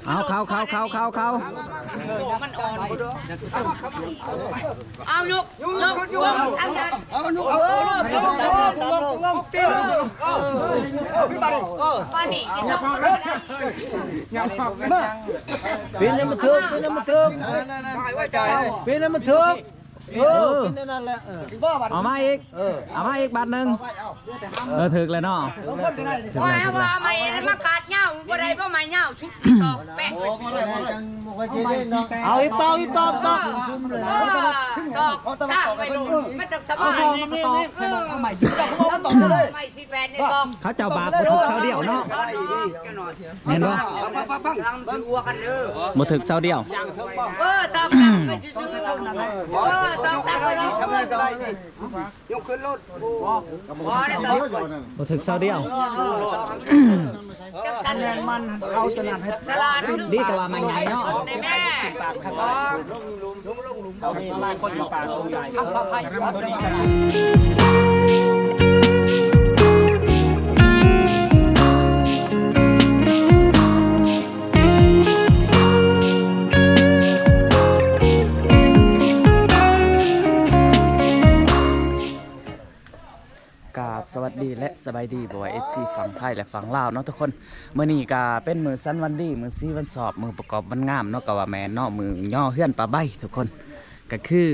เอา เข้า เข้า เข้า เข้า เข้า มันอ่อน เอา ยก ยก ยก เอา ยก เอา ยก ยก ปีน เออ ปานนี้ มา ปีนให้มันถึก ปีนให้มันถึก ปีนให้มันถึก เออ เออ กินอันนั้นแหละ เออ เอามาอีก เออ เอามาอีกบาทหนึ่ง เออ ถึกแล้วเนาะ ว่าว่ามาเอง มากาดเหย้าบ่ได้ บ่มาเหย้าชุดตอกแปะ โอ้ บ่ได้ บ่ได้ เอาอีกต่อ อีกต่อ ต่อ เออ ตอกตั้งไว้โลด มันจังสบาย เอาไม้สิแปดนี่ตอก เขาเจ้าบาปบ่ถึกเสาเดียวเนาะ แม่นบ่ บ่ถึกเสาเดียว เออ ตอกตั้งไว้ซื่อๆ เออ ตอกตั้งไว้ซื่อๆ ยกขึ้นรถ บ่ได้ตอก บ่ถึกเสาเดียว จังซั่น มันเอาตัวนั้นให้ สลาด ดีแต่ว่ามันใหญ่เนาะ แม่ กราบสวัสดีและสบายดี บ่ว่า เอฟซี ฝั่งไทยและฝั่งลาวเนาะทุกคน มื้อนี้ก็เป็นมื้อสันวันดี มื้อสีวันสอบ มื้อประกอบวันงามเนาะ ก็ว่าแม่นเนาะ มื้อย่อเฮือนป้าใบทุกคน ก็คือ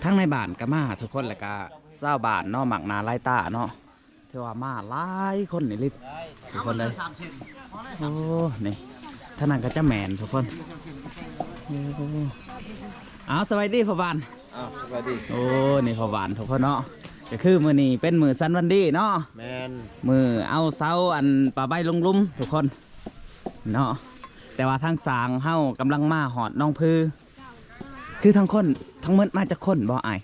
ทั้งในบ้านก็มาทุกคน แล้วก็ชาวบ้านเนาะ มากหน้าหลายตาเนาะ ถือว่ามาหลายคนอีหลีทุกคนเลย โอ้ นี่ ทางนั้นก็จะแม่นทุกคน โอ้ เอา สบายดีพ่อบ้าน อ้าว สบายดี โอ้ นี่พ่อบ้านทุกคนเนาะ ก็คือมื้อนี้เป็นมื้อสันวันดีเนาะ แม่น มื้อเอาเสาอันป้าใบลงหลุมทุกคนเนาะ แต่ว่าทางสร้างเฮากำลังมาฮอดหนองผือ คือทั้งคน ทั้งหมดมาจักคนบ่อ้าย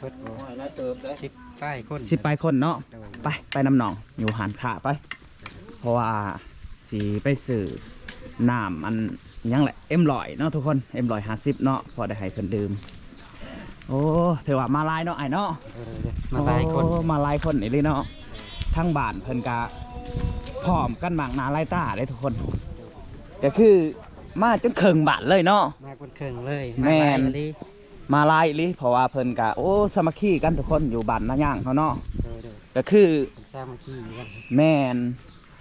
เบิดบ่ สิบปลายคน สิบปลายคนเนาะ โดย ไป ไปนำน้อง อยู่ห้านค้าไป เพราะว่าสิไปซื้อน้ำอันหยังแหละ เอ็มร้อยเนาะทุกคน เอ็มร้อยห้าสิบเนาะ พอได้ให้เพิ่นดื่ม โอ้ ถือว่ามาหลายเนาะอ้ายเนาะ เออ มาหลายคน โอ้ มาหลายคนอีหลีเนาะ ทางบ้านเพิ่นกะพร้อมกันมากหน้าหลายตาเลยทุกคน ก็คือมาจนเคิ่งบ้านเลยเนาะ มาจนเคิ่งเลย แม่น มาหลายอีหลี มาหลายอีหลี เพราะว่าเพิ่นกะ โอ้ สามัคคีกันทุกคน อยู่บ้านนายางเฮาเนาะ โดย โดย ก็คือ เพิ่นสามัคคีกัน แม่น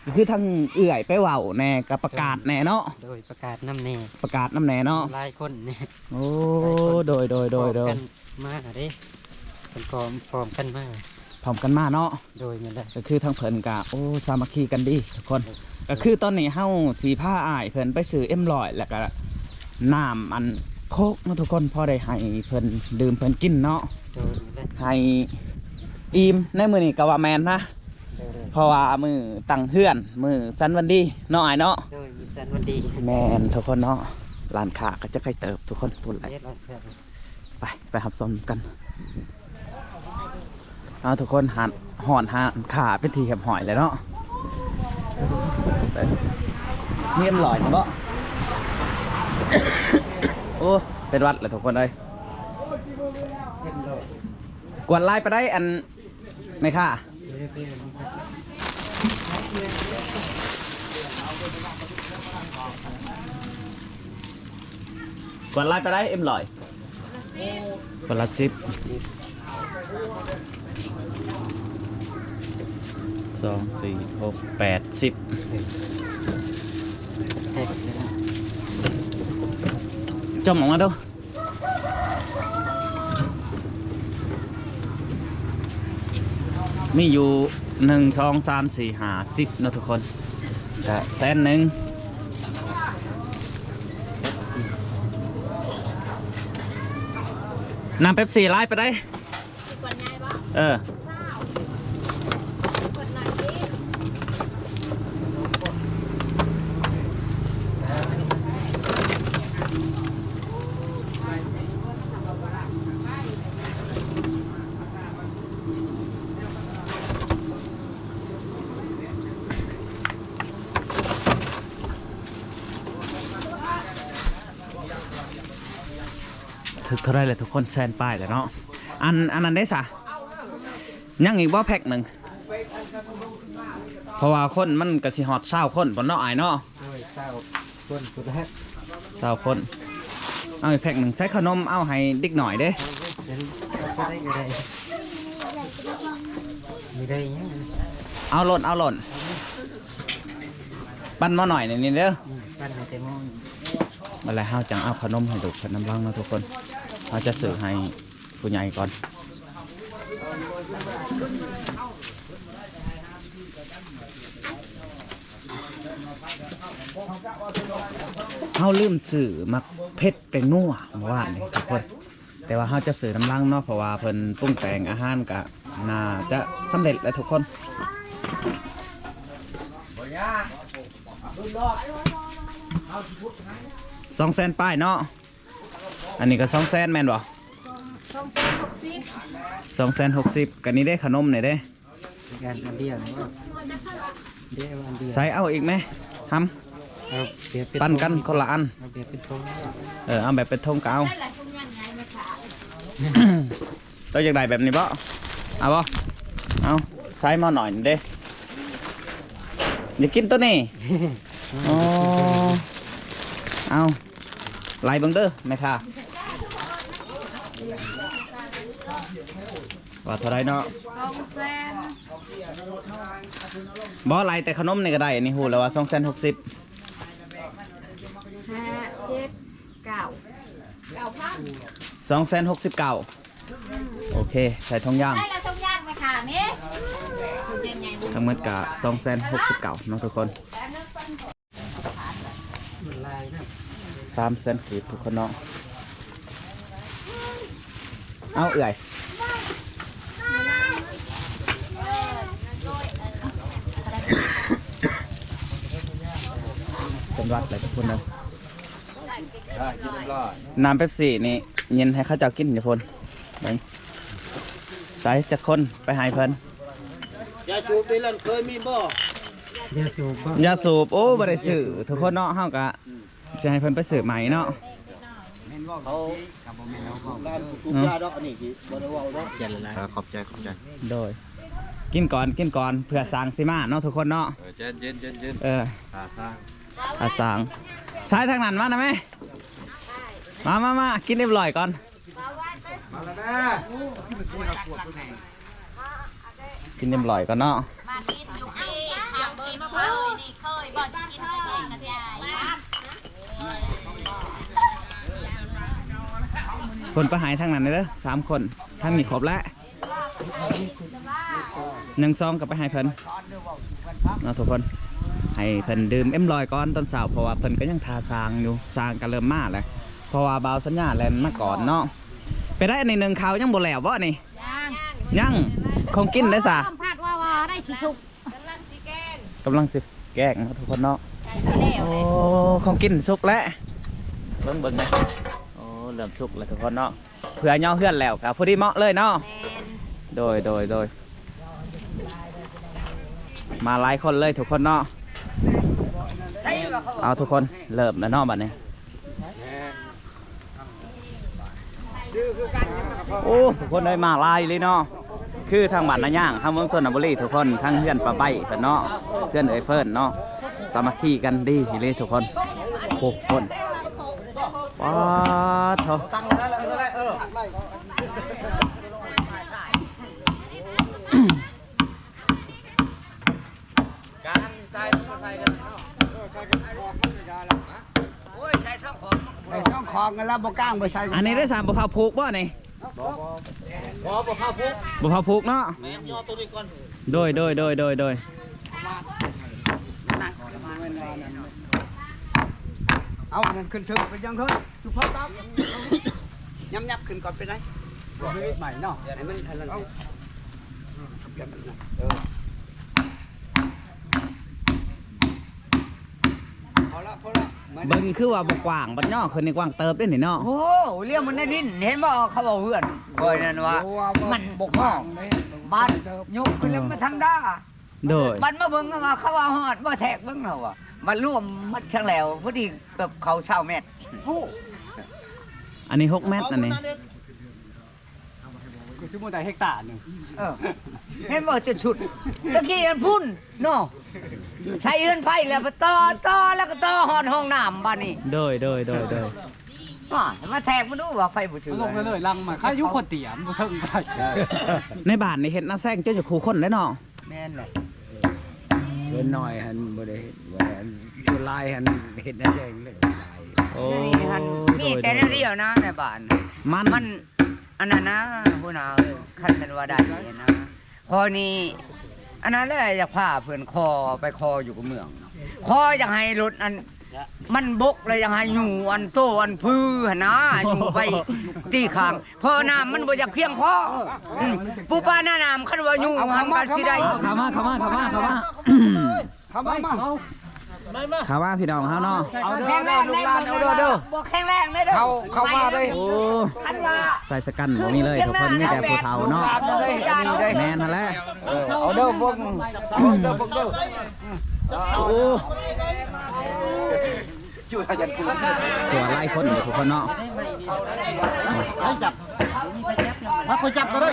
ก็คือทั้งเอื้อยไปเว้าแหน่ ก็ประกาศแหน่เนาะ โดย ประกาศนำแหน่ ประกาศนำแหน่เนาะ หลายคนแหน่ โอ้ โดย โดย โดย พร้อมกันมาเด้ เพิ่นพร้อม พร้อมกันมา พร้อมกันมาเนาะ โดย แม่นแล้ว ก็คือทางเพิ่นกะ โอ้ สามัคคีกันดีทุกคน โดย ก็คือตอนนี้เฮาสิพาอ้ายเพิ่นไปซื้อเอ็มร้อย แล้วก็น้ำอันโค้กเนาะทุกคน พอได้ให้เพิ่นดื่มเพิ่นกินเนาะ โดย แม่นแล้ว ให้อิ่ม ในมื้อนี้ก็ว่าแม่นนะ โดย โดย เพราะว่ามื้อตั้งเฮือน มื้อสันวันดีเนาะอ้ายเนาะ โดย มื้อสันวันดี แม่นทุกคนเนาะ ร้านค้าก็จะใกล้เติบทุกคน พูดหลาย เฮ็ดร้านค้า ไป ไปรับชมกัน เอาทุกคน หาด ฮอดหาดขาเป็นที่เรียบร้อยแล้วเนาะ เรียบร้อยบ่ โอ้ เป็นหวัดแล้วทุกคนเอ้ย กวดหลายปานใดอัน แม่ค้า กวดหลายปานใดเอ็มร้อย คนละสิบ สอง สี่ หก แปด สิบ จ่อมออกมาดู มีอยู่ หนึ่ง สอง สาม สี่ ห้า สิบ เนาะทุกคน ก็แสนหนึ่ง น้ำเป๊ปซี่หลายปานใด ขวดใหญ่บ่ เออ ซาว ขวดน้อยสิบ ถึกเท่าใดแล้วทุกคน แสนปลายแล้วเนาะ อัน อันนั้นได้ซะ ยังอีกบ่แพ็คหนึ่ง เพราะว่าคนมันก็สิฮอดซาวคนพุ้นเนาะอ้ายเนาะ โดย ຊາວຄົນພຸ້ນແຫຼະ ຊາວຄົນ. ເອົາອີກແພັກໜຶ່ງ ໃສ່ຂະໜົມເອົາໃຫ້ເດັກນ້ອຍເດ້. ເອົາໄປ ເອົາໄປໄດ້ກໍໄດ້ ບໍ່ໄດ້ຫຍັງ. ເອົາໂລດ ເອົາໂລດ ປັ້ນໝໍ້ໜ້ອຍນີ້ເດີ. ອືມ ປັ້ນໃຫ້ແຕ່ໝໍ້. ບັດແລ້ວເຮົາຈັ່ງເອົາຂະໜົມໃຫ້ລູກເພິ່ນນຳຫຼັງເນາະທຸກຄົນ. ເຮົາຈະຊື້ໃຫ້ ຜູ້ໃຫຍ່ກ່ອນ. ເຮົາລືມຊື້ໝາກເຜັດແປ້ງນົວເມື່ອວານນີ້ທຸກຄົນ, ແຕ່ວ່າເຮົາຈະຊື້ນຳຫຼັງເນາະ ເພາະວ່າເພິ່ນປຸງແຕ່ງອາຫານກະໜ້າຈະສຳເລັດແລ້ວທຸກຄົນ. ສອງແສນປາຍເນາະ. ອັນນີ້ກໍສອງແສນແມ່ນບໍ່? ສອງແສນຫົກສິບ ສອງແສນຫົກສິບ. ກໍນີ້ເດ້ ຂະໜົມນີ້ເດ້ ອັນດຽວນີ້ບໍ່? ເດ້ ອັນດຽວ. ໃສ່ເອົາອີກແມະ ຫຳ ເອົາແບບເປັນ ປັນກັນຄົນລະອັນ. ເອົາແບບເປັນຖົງ. ເອີ ເອົາແບບເປັນຖົງກໍເອົາ. ເຈົ້າຢາກໄດ້ແບບນີ້ບໍ່? ເອົາບໍ່? ເອົາ ໃສ່ໝໍ້ໜ້ອຍນີ້ເດ້ ຢາກກິນໂຕນີ້. ອໍ ເອົາ ໄລ່ເບິ່ງເດີແມ່ຄ້າ ວ່າເທົ່າໃດເນາະ? ສອງແສນ. ບໍ່ ໄລ່ແຕ່ຂະໜົມນີ້ກໍໄດ້. ອັນນີ້ຮູ້ແລ້ວວ່າສອງແສນຫົກສິບ. ຫ້າ ເຈັດ ເກົ້າ ເກົ້າພັນ ສອງແສນຫົກສິບເກົ້າ. ໂອເຄ ໃສ່ຖົງຢາງ ໃສ່ລະຖົງຢາງໄປຂາຍນີ້ ທັງໝົດກະສອງແສນຫົກສິບເກົ້າເນາະທຸກຄົນ. ສາມແສນກີບທຸກຄົນເນາະ. ເອົາເອື້ອຍ ເປັນຫວັດແລ້ວທຸກຄົນເດີ. ນ້ຳເປັບຊີນີ້ເຢັນໃຫ້ເຂົາເຈົ້າກິນຢູ່ພຸ້ນ. ເບິ່ງ ໃສ່ຈັກຄົນໄປໃຫ້ເພິ່ນ. ຢາສູບນີ້ ເຄີຍມີບໍ່? ຢາສູບບໍ່? ຢາສູບ ໂອ້ ບໍ່ໄດ້ຊື້ ຢາສູບ ທຸກຄົນເນາະ. ເຮົາກະ ອືມ ຊິໃຫ້ເພິ່ນໄປຊື້ໃໝ່ເນາະ. ເຂົາ ເອີ ຂອບໃຈ ຂອບໃຈ. ໂດຍ ກິນກ່ອນ ກິນກ່ອນ ເພື່ອສ້າງຊິມາເນາະທຸກຄົນເນາະ. ເອີ ໃຈເຢັນ ໃຈເຢັນ ເອີ ຖ້າສ້າງ ຖ້າສ້າງ. ສາຍທາງນັ້ນມານຳແມ່. ມາ ມາ ມາ ກິນເອັມຮ້ອຍກ່ອນ ມາແລ້ວນະ. ກິນເອັມຮ້ອຍກ່ອນເນາະ. ມາກິນຢູ່ພີ້ ເອົາເອັມຮ້ອຍນີ້ ເຄີຍບໍ່ຊິກິນແກງກະຍາຍ. ຄົນໄປໃຫ້ທາງນັ້ນເດີ ສາມຄົນ ທາງນີ້ຄົບແລ້ວ. ໜຶ່ງ ສອງ ກໍໄປໃຫ້ເພິ່ນເນາະທຸກຄົນ. ໃຫ້ເພິ່ນດື່ມເອັມຮ້ອຍກ່ອນຕອນເຊົ້າ ເພາະວ່າເພິ່ນກໍຍັງຖ້າສ້າງຢູ່ ສ້າງກໍເລີ່ມມາແລ້ວ ເພາະວ່າບ່າວສັນຍາແລ່ນມາກ່ອນເນາະ. ເປັນໄດ໋ ອັນນີ້ໜຶ້ງເຂົ້າຍັງບໍ່ແລ້ວບໍ່ນີ້? ຍັງ ຍັງ. ຂອງກິນເດ້ຊະ? ສຳຜັດວ່າ ວ່າໄດ້ຊິສຸກ ກຳລັງຊິແກງ ກຳລັງຊິແກງເນາະທຸກຄົນເນາະ. ໂອ້ ຂອງກິນສຸກແລ້ວ ເບິ່ງ ເບິ່ງແດ່. ໂອ້ ເລີ່ມສຸກແລ້ວທຸກຄົນເນາະ. ເພື່ອຍໍເຮືອນແລ້ວກໍພໍດີເໝາະເລີຍເນາະ. ແມ່ນ. ໂດຍ ໂດຍ ໂດຍ ມາຫຼາຍຄົນເລີຍທຸກຄົນເນາະ. ເອົາ ທຸກຄົນ ເລີ່ມແລ້ວເນາະບັດນີ້. ໂອ້ ທຸກຄົນເອີຍ ມາຫຼາຍອີ່ຫຼີເນາະ. ຄືທາງບ້ານນາຍາງ ທາງເມືອງຊົນນະບູລີທຸກຄົນ ທາງເຮືອນປ້າໃບ້ເພິ່ນເນາະ ເຮືອນເອື້ອຍເຟີນເນາະ ສາມັກຄີກັນດີອີ່ຫຼີທຸກຄົນ. ໂອ້ ຄົນ ປາດໂທ້ ການໃສ່ ໃສ່ກັນເນາະ. ໂອ້ຍ ໃສ່ຊ່ອງຂອງ ໃສ່ຊ່ອງຂອງກັນແລ້ວ ບໍ່ກ້າງບໍ່ໃສ່. ອັນນີ້ໄດ້ສາມ ບໍ່ເຜົາຜູກບໍ່ນີ້? ບໍ່ ບໍ່ ບໍ່ເຜົາຜູກ ບໍ່ເຜົາຜູກເນາະ. ແມ່ນ ຍໍໂຕນີ້ກ່ອນ. ໂດຍ ໂດຍ ໂດຍ ໂດຍ ໂດຍ. ເອົາ ອັນນັ້ນຂຶ້ນເທິງໄປຍັງເທີ ຈຸເຜົາເຕົາ ຫຍັບໆ ຂຶ້ນກ່ອນ ເປັນໄດ? ບໍ່ໄດ້ໃໝ່ເນາະ ໃຫ້ມັນອັນນັ້ນ. ເອີ ພໍລະ ພໍລະ. ເບິ່ງຄືວ່າບໍ່ກວ້າງ ບັດຍໍຂຶ້ນນີ້ກວ້າງເຕີບເດ້ນີ້ເນາະ. ໂອ້ ລ້ຽງມັນໃນດິນ ເຫັນບໍ່ ເຂົາເວົ້າເຮືອນຂ້ອຍນັ້ນວ່າ ໂອ້ ມັນບໍ່ກວ້າງເດ້ ບາດຍົກຂຶ້ນແລ້ວມັນທຳດາ. ໂດຍ ບັດມາເບິ່ງວ່າເຂົາວ່າຮອດບໍ່ ແທກເບິ່ງເຮົາວ່າ ບັດລວມໝົດທັງແລ້ວ ພໍດີເກືອບເຂົ້າຊາວແມັດ. ໂອ້ ອັນນີ້ຫົກແມັດ ອັນນີ້ ກໍຊິບໍ່ໄດ້ເຮັກຕາໜຶ່ງ. ເອີ ເຫັນບໍ່ ຈະຊຸດ ຕະກີ້ອັນພຸ້ນເນາະ. ໃຊ້ເຮືອນໄຟແລ້ວໄປຕໍ່ ຕໍ່ແລ້ວກໍຕໍ່ຮອດຫ້ອງນ້ຳບາດນີ້. ໂດຍ ໂດຍ ໂດຍ ໂດຍ. ວ່າມາແທກມາດູວ່າໄຟບໍ່ເຊື່ອ ລົງເລີຍໆ ຫຼັງມາຂາຍຢູ່ຄົນຕຽມບໍ່ເຖິງໄປ. ໃນບ້ານນີ້ເຮັດນາແຊງເຈົ້າຈະຄູ່ຄົນເດ້ເນາະ. ແມ່ນແຫຼະ. ສ່ວນໜ້ອຍຫັ້ນບໍ່ໄດ້ເຮັດ ສ່ວນຫຼາຍຫັ້ນເຮັດນາແຊງເລີຍ. ໂອ້ ມີແຕ່ແນວດຽວນະໃນບ້ານ ມັນ ມັນ ອັນນັ້ນນະ ຫົວໜ້າເອີຍ ຄັນແມ່ນວ່າໄດ້ນະ ຂ້ອຍນີ້ ອັນນັ້ນແຫຼະ ຢາກພາເພິ່ນຂໍ ໄປຂໍຢູ່ກັບເມືອງ ຂໍຢາກໃຫ້ລົດອັນ ມັນບົກ ແລ້ວຢາກໃຫ້ຢູ່ອັນໂຕອັນພືຫັ້ນນະ ຢູ່ໄປຕີຂ້າງ ເພາະນ້ຳມັນບໍ່ຢາກພຽງພໍ. ອືມ ປູປາໜ້ານ້ຳ ຄັນວ່າຢູ່ຫັ້ນກໍຊິໄດ້. ເຂົ້າມາ ເຂົ້າມາ ເຂົ້າມາ ເຂົ້າມາ ເຂົ້າມາ ມາ ມາ ເຂົ້າມາພີ່ນ້ອງເຮົາເນາະ. ເອົາເດີ ເອົາເດີ ລູກຫຼານ ເອົາເດີ ເດີ. ບໍ່ແຂງແຮງເດີ ເຂົ້າ ເຂົ້າມາເດີ. ໂອ້ ຄັນວ່າ ຊາຍຊະກັນບໍ່ມີເລີຍ ທຸກຄົນມີແຕ່ຜູ້ເຖົ້າເນາະ. ແມ່ນຫັ້ນແຫຼະ. ເອີ ເອົາເດີ ເບິ່ງ ເອົາເດີ ເບິ່ງເດີ. ໂອ້ ຕົວຫຼາຍຄົນຢູ່ ທຸກຄົນເນາະ. ໃຫ້ຈັບ ມາ ຂ້ອຍຈັບກໍໄດ້.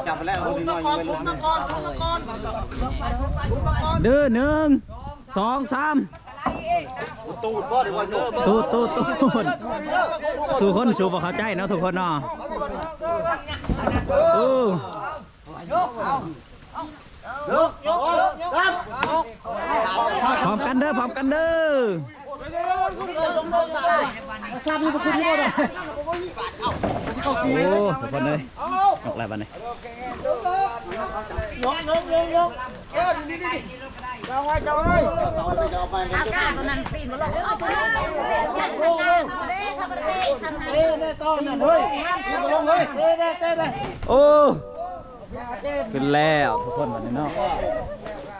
ຈັບໄປແລ້ວ ເດີ ໜຶ່ງ ສອງ ສາມ. ຕູດບໍ່ ຫຼືວ່າໂຍກ? ຕູດ ຕູດ ຕູດ. ສູ່ຄົນສູ່ບໍ່ເຂົ້າໃຈເນາະ ທຸກຄົນເນາະ. ໂອ້ ພ້ອມກັນເດີ ພ້ອມກັນເດີ. ໂອ້ ທຸກຄົນເອີຍ ອອກແລ້ວບັດນີ້. ໂອ້ ຂຶ້ນແລ້ວທຸກຄົນບັດນີ້ເນາະ.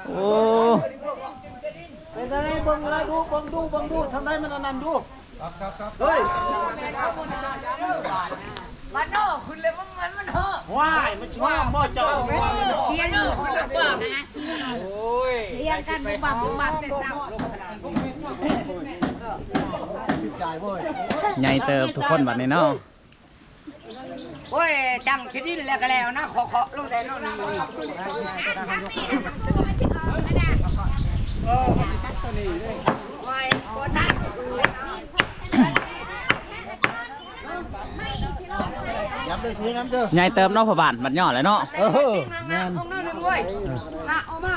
ໂອ້ ເປັນຈັ່ງໃດ ເບິ່ງລະດູ ເບິ່ງດູ ເບິ່ງດູ ທາງໃດມັນອັນນັ້ນດູ. ເຮີ້ຍ ບາດໂນຂຶ້ນເລີຍ ມັນ ມັນ ມັນເຮີ້ ວ້າຍ ມັນຊິງາມບໍ່ເຈົ້າ? ໂອ້ຍ ລຽງກັນບຸບບັບບຸບບັບແຕ່ເຊົ້າ. ໃຫຍ່ເຕີບທຸກຄົນບັດນີ້ເນາະ. ໂອ້ຍ ຈັ່ງຊິດິນແລ້ວກໍແລ້ວນະ ເຄາະໆລົງແຕ່ໂນ້ນນີ້. ຍຳເດີ ຊ່ວຍຍຳເດີ. ໃຫຍ່ເຕີບເນາະ ພໍ່ບ້ານ ບັດຍອດແລ້ວເນາະ. ເອີ ແມ່ນ ອອກໜ້ອຍໜຶ່ງເວີຍ. ເອີ ພະອອກມາ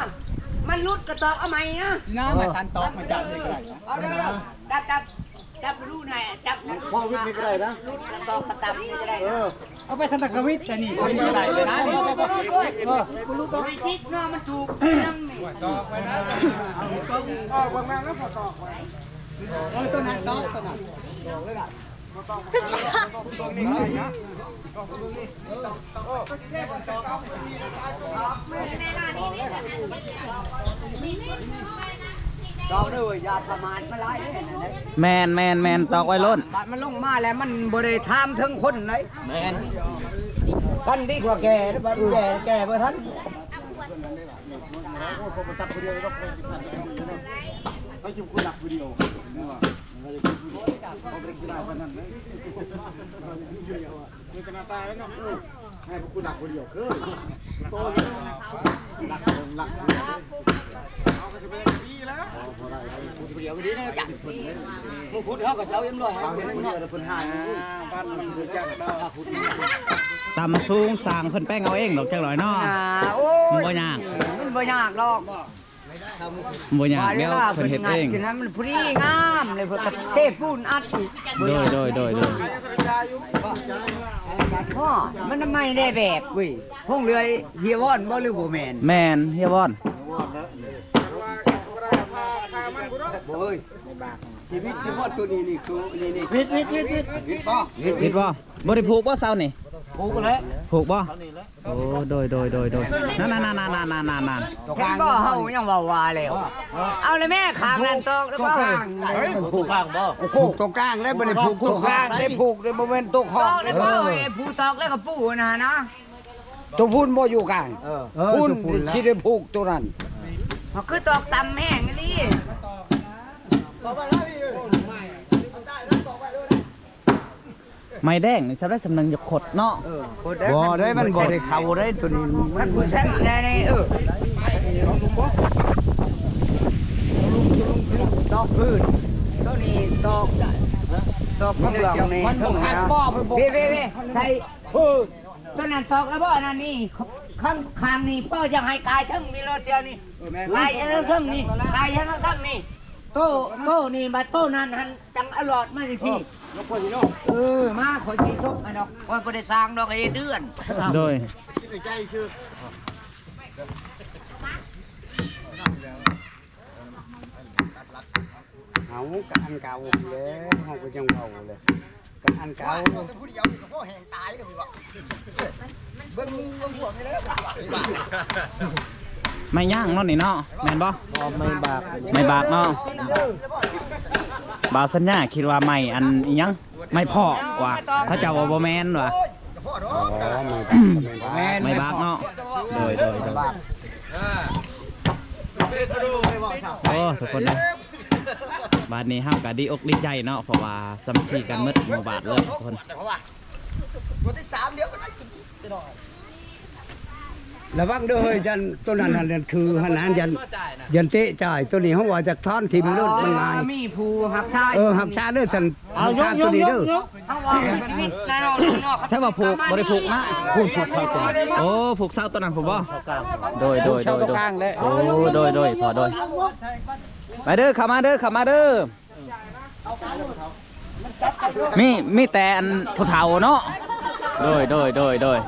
ມັນຫຼຸດກໍຕອກເອົາໃໝ່ນະ. ນ້ຳມາສັນຕອກມາຈັບນີ້ກໍໄດ້. ເອົາເດີ ຈັບ ຈັບ ຈັບດູນາຍ ຈັບນະ ເວົ້າວິດນີ້ກໍໄດ້ນະ ຫຼຸດກະຕອກກະຕຳນີ້ກໍໄດ້ນະ. ເອີ ເອົາໄປທັນຕະກະວິດ ແຕ່ນີ້ ເອົາໄປກໍໄດ້ນະ. ເອີ ໄປຕິດເນາະ ມັນຖືກນຳນີ້ ຕອກໄວ້ນະ. ເອົາເບິ່ງນະ ແລ້ວກໍຕອກໄວ້. ເອີ ຕົວນັ້ນຕອກ ຕົວນັ້ນ ຕອກເລີຍນະ. ແມ່ນໆໆ ຕອກໄວ້ໂລດ. ບາດມັນລົງມາແລ້ວມັນບໍ່ໄດ້ຖາມເຖິງຄົນໃດ໋. ແມ່ນ. ຄັນດີກວ່າແກ່ ບາດແກ່ ແກ່ບໍ່ທັນ. ມີແຕ່ໜ້າຕາແລ້ວເນາະ. ໃຫ້ພວກກູລັກຜູ້ດຽວຄື ໂຕຢູ່ ລັກ ລັກ ເອົາກໍຊິໄປຈັກປີແລ້ວ. ບໍ່ ບໍ່ໄດ້ ຜູ້ດຽວກໍດີນະ ຈັກເພິ່ນເດ້. ຜູ້ພຸດເຮົາກໍເຈົ້າເອັມຮ້ອຍ ເຮົາເພິ່ນເນາະ ເພິ່ນໃຫ້ ອ່າ ບ້ານມັນຮູ້ຈັກດອກ. ຕຳສູງສ້າງເພິ່ນແປງເອົາເອງດອກ ຈັກໜ້ອຍເນາະ. ອ່າ ໂອ້ຍ ມັນບໍ່ຍາກ ມັນບໍ່ຍາກດອກ. ບໍ່ຍາກແລ້ວ ເພິ່ນເຮັດເອງ. ມັນພໍດີງາມເລີຍ ເພິ່ນກໍເທປູນອັດອີກ. ໂດຍ ໂດຍ ໂດຍ ໂດຍ. ໂອ້ ມັນໃໝ່ໄດ້ແບບເວີຍ. ໂຮງເຮືອເຮຍວອນບໍ່ ຫຼືບໍ່ແມ່ນ? ແມ່ນ ເຮຍວອນ. ບໍ່ເອີຍ ຊີວິດຄືພວກໂຕນີ້ນີ້ ຄືນີ້ນີ້ ຜິດ ຜິດ ຜິດ ຜິດ ຜິດບໍ່? ຜິດບໍ່? ບໍ່ໄດ້ຜູກບໍ່ເສົານີ້? ຜູກແລ້ວ ຜູກບໍ່? ເສົານີ້ແຫຼະ. ໂອ້ ໂດຍ ໂດຍ ໂດຍ ໂດຍ. ນັ້ນໆໆໆໆໆ ເຫັນບໍ່ ເຮົາຍັງເວົ້າວ່າແລ້ວ. ເອົາລະແມ່ ຂ້າງນັ້ນຕອກແລ້ວບໍ່? ເຮີ້ຍ ຜູກຂ້າງບໍ່? ຜູກຕົງກາງແລ້ວ ບໍ່ໄດ້ຜູກຕົງກາງ ໄດ້ຜູກເດ້ ບໍ່ແມ່ນຕົງຂອກ. ຕອກແລ້ວບໍ່? ເອີ ຜູ້ຕອກແລ້ວກໍປູ້ນະນະ ຕົວພຸ້ນບໍ່ຢູ່ກາງ. ເອີ ເອີ ພຸ້ນຊິໄດ້ຜູກຕົວນັ້ນ. ເຮົາຄືຕອກຕ່ຳແຮງອີ່ຫຼີ. ຕອກໄປແລ້ວ ຕອກໄປແລ້ວ. ໄມ້ແດງນີ້ຊຳໄດ້ຊຳໜຶ່ງ ຢາກຂົດເນາະ. ເອີ ບໍ່ໄດ້ ມັນບໍ່ໄດ້ເຂົ້າໄດ້ ໂຕນີ້ມັນບໍ່ແຊບແນ່ນີ້. ເອີ ຕອກພື້ນ ໂຕນີ້ຕອກ ຕອກຂ້າງຫຼັງນີ້ ມັນບໍ່ຄັກບໍ່ ເວໆໆ ໃສ່ ເອີ ໂຕນັ້ນຕອກແລ້ວບໍ່? ອັນນັ້ນນີ້ ຂ້າງ ຂ້າງນີ້ ເປີດຢາກໃຫ້ກາຍເທິງນີ້ໂລດດຽວນີ້ ກາຍເທິງນີ້ ກາຍເທິງນີ້ ໂຕ ໂຕນີ້ ບາດໂຕນັ້ນຫັ້ນ ຈັ່ງອະຫຼອດມາຈັ່ງຊີ້. ເອີ ມາ ຂ້ອຍຊິຊົກໃຫ້ດອກ ຂ້ອຍບໍ່ໄດ້ສ້າງດອກ ເຮັດເຮືອນ. ໂດຍ ເຮົາກະອັນເກົ່າແຫຼະ ເຮົາກະຍັງເວົ້າແຫຼະ ກະອັນເກົ່າ. ເບິ່ງ ເບິ່ງພວກນີ້ແຫຼະ ໄມ້ຫຍັງເນາະນີ້ເນາະ ແມ່ນບໍ່? ບໍ່ ໄມ້ບາກ ໄມ້ບາກເນາະ. ບ່າວສັນຍາຄິດວ່າໄມ້ອັນອີຫຍັງ ໄມ້ເພາະວ່າ ເຂົາເຈົ້າວ່າບໍ່ແມ່ນວ່າ. ອໍ ໄມ້ບາກ ບໍ່ແມ່ນ ໄມ້ບາກເນາະ. ໂດຍ ໂດຍ ໂດຍ ໂອ້ ທຸກຄົນເດີ ບາດນີ້ເຮົາກະດີອົກດີໃຈເນາະ ເພາະວ່າສາມັກຄີກັນໝົດໝູ່ບ້ານເລີຍທຸກຄົນ. ລະວັງເດີເຮີ້ຍ ຢ້ານໂຕນັ້ນຫັ້ນ ຄືຫັ້ນຫັ້ນ ຢ້ານ ຢ້ານເຕະຈ່າຍ. ໂຕນີ້ເຮົາວ່າຈະຖອນຖິ້ມໂລດ ມັນງ່າຍ. ມີຜູ້ຮັກສາ ເອີ ຮັກສາເດີ ຊັ້ນ ເອົາ ຮັກສາໂຕນີ້ເດີ. ເຮົາວ່າມີຊີວິດແນ່ນອນເນາະ. ໃຊ່ວ່າຜູກ ບໍ່ໄດ້ຜູກນະ ຜູກເສົາໂຕນັ້ນ. ໂອ້ ຜູກເສົາໂຕນັ້ນພຸ້ນບໍ່? ໂດຍ ໂດຍ ໂດຍ ໂດຍ ໂອ້ ໂດຍ ໂດຍ ພໍ ໂດຍ. ໄປເດີ ເຂົ້າມາເດີ ເຂົ້າມາເດີ. ມີ ມີແຕ່ອັນຜູ້ເຖົ້າເນາະ. ໂດຍ ໂດຍ ໂດຍ ໂດຍ.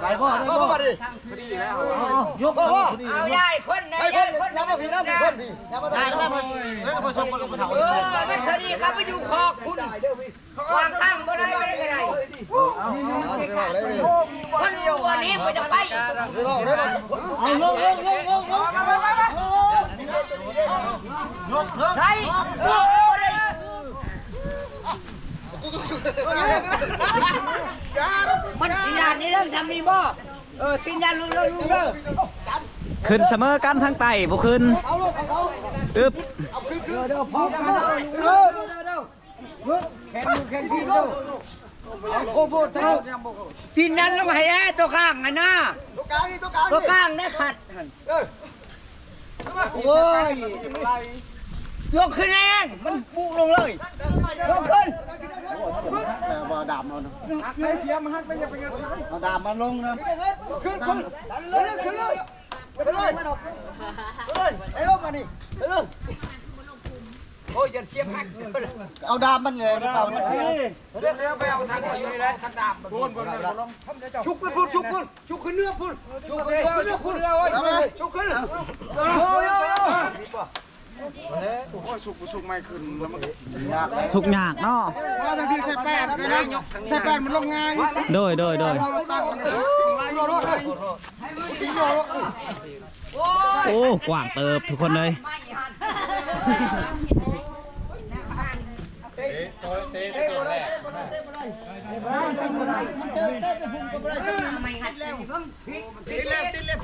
ໄດ້ບໍ່ ໄດ້ບໍ່? ຍົກ ເອົາ ຍ້າຍຄົນນະ ຍ້າຍຄົນນະ ຍ້າຍຄົນນະ. ເອີ ມັນສະດີກັບໄປຢູ່ຄອກພຸ້ນ. ວາງຕັ້ງບໍ່ໄດ້ ບໍ່ໄດ້ກໍໄດ້. ຄົນຢູ່ອັນນີ້ບໍ່ຈະໄປ. ເອົາ ຍົກ ຍົກ ຍົກ ຍົກ ຍົກ ຍົກເຖິງ ໄດ້ ບໍ່ໄດ້. ມັນຊິຢ້ານນີ້ເດີ ຊຳນີ້ບໍ່? ເອີ ຕິນຍາລຸນເດີ ລຸນເດີ. ຂຶ້ນສະເໝີກັນທາງໃຕ້ ບໍ່ຂຶ້ນ. ອຶບ. ແຂນ ແຂນທີ່ເດີ ເອົາໂຄໂບດ ຕີນນັ້ນລົງໃຫ້ແດ່ ຕົວກາງຫັ້ນນະ ຕົວກາງນີ້ ຕົວກາງນີ້ ຕົວກາງໄດ້ຂັດຫັ້ນ. ເອີ ໂອ້ຍ ຍົກຂຶ້ນແຮງ ມັນປຸລົງເລີຍ ຍົກຂຶ້ນ. ແຕ່ວ່າດາມເອົານະ ເອົາດາມມາລົງນະ ຂຶ້ນ ຂຶ້ນ ຂຶ້ນເລີຍ ຂຶ້ນເລີຍ. ໄປເລີຍ ໄປເລີຍ ໄປເລີຍ ມານີ້ ໄປເລີຍ. ໂອ້ຍ ຢ່າເສຍພັກ ເອົາດາມມັນແຫຼະ ເອົາມັນເສຍ. ເອົາທາງຢູ່ນີ້ແຫຼະ ຄັນດາມ ຊຸກໄປພຸ້ນ ຊຸກພຸ້ນ ຊຸກຂຶ້ນເໜືອພຸ້ນ ຊຸກຂຶ້ນເໜືອ ຊຸກຂຶ້ນເໜືອ ໂອ້ຍ ຊຸກຂຶ້ນ. ໂອ້ຍ ໂອ້ຍ ສຸກ ສຸກໃໝ່ຂຶ້ນແລ້ວມັນ ສຸກຍາກເນາະ. ວ່າທາງທີ່ໃສ່ແປ້ນນະ ໃສ່ແປ້ນມັນລົງງ່າຍ. ໂດຍ ໂດຍ ໂດຍ. ໂອ້ ກວ້າງເຕີບທຸກຄົນເອີຍ. ຕິດແລ້ວ ຕິດແລ້ວ ຕິດແລ້ວ.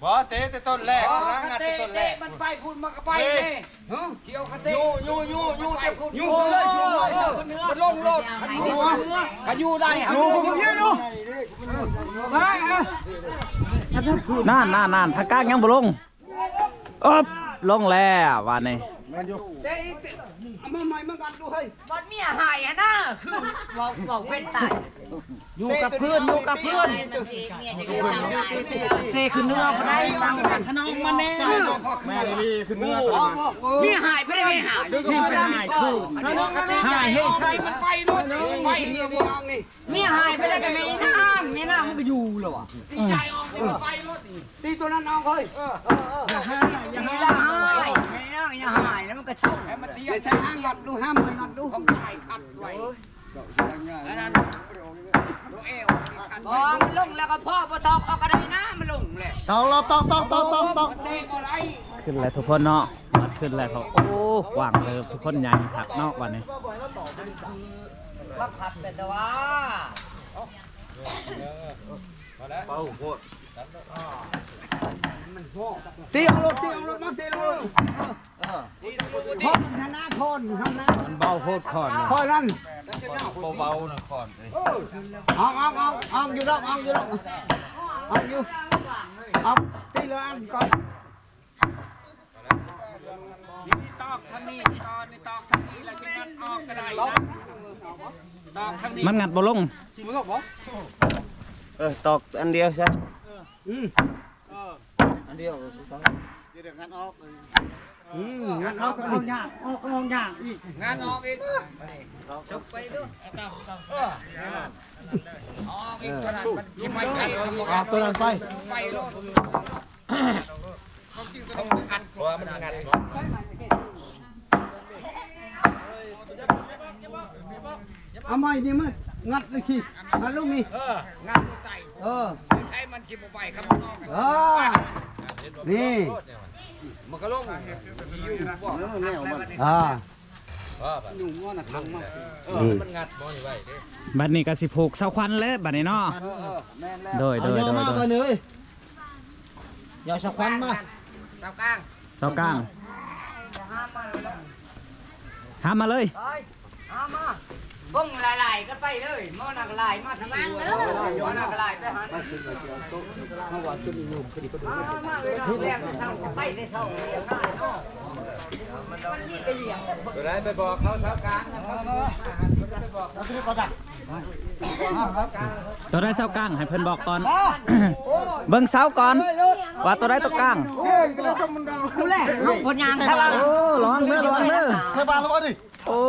ບໍ່ ເຕະແຕ່ຕົ້ນແລກ ບໍ່ ຫາ ເຕະ ເຕະມັນໄປພຸ້ນ ມັນກໍໄປເດ້. ຫື ຊິເອົາກະເຕະ ຢູ່ ຢູ່ ຢູ່ ຢູ່ ຈັບພຸ້ນ ຢູ່ເລີຍ ຢູ່ເລີຍ ມັນລົງໂລດ. ຄັນຢູ່ ຄັນຢູ່ໄດ້ ຢູ່ ຢູ່ ຢູ່ ນັ້ນ ນັ້ນ ນັ້ນ ທາງກາງຍັງບໍ່ລົງ. ອຶບ ລົງແລ້ວບາດນີ້. ເຕະອີກ ເອົາມາໃໝ່ມາກັນດູເຮີ້ຍ. ບັດເມຍຫາຍຫັ້ນນະ ຄືເວົ້າ ເວົ້າເປັນຕາຍ. ຢູ່ກັບເພື່ອນ ຢູ່ກັບເພື່ອນ ເຊຂຶ້ນເໜືອບໍ່ໄດ້. ຂະນອງມາແນ່ ແມ່ນອີ່ຫຼີ ຂຶ້ນເໜືອ. ເມຍຫາຍໄປໄດ້ ເມຍຫາຍ ຫາຍເຮັດໃສ່ມັນໄປໂລດ ໄປນີ້. ເມຍຫາຍໄປໄດ້ກໍແມ່ນາງ ແມ່ນາງມັນກໍຢູ່ແລ້ວຫວາ. ຕີໂຕນັ້ນນ້ອງເອີຍ. ເອີ ເອີ ເອີ ຢ່າຫາຍ ຢ່າຫາຍ ແມ່ນາງຢ່າຫາຍ ແລ້ວມັນກໍເຊົາ. ໄປໃສ່ຫາງນັດດູ ຫາມໃສ່ນັດດູ ຂອງຊາຍຄັດໄວ້ ອັນນັ້ນ ໂຕເອວນີ້ຄັດ ອໍ ໄວ້ ມັນລົງແລ້ວກໍພໍ ບໍ່ຕອກອອກກໍໄດ້ນະ ມັນລົງແລ້ວ ຕອກແລ້ວ ຕອກ ຕອກ ຕອກ ຕອກ ຕອກ ມັນເຕະບໍ່ໄດ້ ຂຶ້ນແລ້ວທຸກຄົນເນາະ ມັດຂຶ້ນແລ້ວເຂົາ ໂອ້ ກວ້າງເຕີບ ທຸກຄົນໃຫຍ່ຄັກເນາະ ບາດນີ້ ບັງຄັບເປັນແຕ່ວ່າ ເອີ ພໍແລ້ວ ເບົາໂພດ ຕີເອົາໂລດ ຕີເອົາໂລດ ມາຕີເອົາໂລດ ເອີ ຄົນຫັ້ນນະ ຄົນຫັ້ນນະ ມັນເບົາໂພດ ຄ້ອນນະ ຄ້ອນນັ້ນ ບໍ່ເບົານະ ຄ້ອນເອີຍ ເອີ ເອົາ ເອົາ ເອົາ ເອົາຢູ່ດອກ ເອົາຢູ່ດອກ ເອົາຢູ່ ເອົາ ຕີລະອັນກ່ອນ ນີ້ຕອກທາງນີ້ ຕອກ ນີ້ຕອກທາງນີ້ ແລ້ວຈະງັດອອກກໍໄດ້ນະ ຕອກທາງນີ້ ມັນງັດບໍ່ລົງ ເອີ ຕອກອັນດຽວຊະ ອືມ ເອີ ອັນດຽວ ດຽວງັດອອກ ອືມ ງັດອອກ ເອົາຍາກ ອອກ ອອກຍາກອີກ ງັດອອກອີກ ສຸກໄປດູ ເອີ ອອກອີກ ຕົວນັ້ນມັນກິນໄວໃສ ອອກຕົວນັ້ນໄປ ໄປໂລດ ເພາະວ່າມັນງັດເນາະ ເອົາໄມ້ນີ້ມາງັດຈັ່ງຊີ້ ງັດລົງນີ້ ເອີ ງັດລົງໃຕ້ ເອີ ໃຊ້ມັນຊິບໍ່ໄປຄັບ ເອີ ນີ້ ມັນກໍລົງ ເອີ ແນວມັນ ອ່າ ເອີ ບາດນີ້ກໍຊິຜູກເສົາຂວັນແລ້ວບາດນີ້ເນາະ ເອີ ເອີ ແມ່ນແລ້ວ ໂດຍ ໂດຍ ເອົາ ໂດຍ ເອົາມາ ໂດຍ ບາດນີ້ເອີຍ ຢ່າສະຄວັນມາ ເສົາກາງ ເສົາກາງ ຫາມມາເລີຍ ຫາມມາເລີຍ ໄປ ຫາມມາ ເບິ່ງຫຼາຍໆກັນໄປເລີຍ ໝໍນັກຫຼາຍມາທາງນີ້ ໝໍນັກຫຼາຍໄປຫາ ມາ ມາເລີຍ ແລງເຊົາໄປແຕ່ເຊົ້າ ມັນມີແຕ່ຫຼຽງ ຕົວໃດໄປບອກເຂົາເສົາກາງ ຕົວໃດເສົາກາງໃຫ້ເພິ່ນບອກກ່ອນ ເບິ່ງເສົາກ່ອນ ວ່າຕົວໃດຕົວກາງ ໂອ້ຍ ແຫຼະ ເຮົາບໍ່ຍ່າງທາງ ໂອ້ ລະວັງເດີ ລະວັງເດີ ໃສ່ບາດລະບໍ່ນີ້ ໂອ້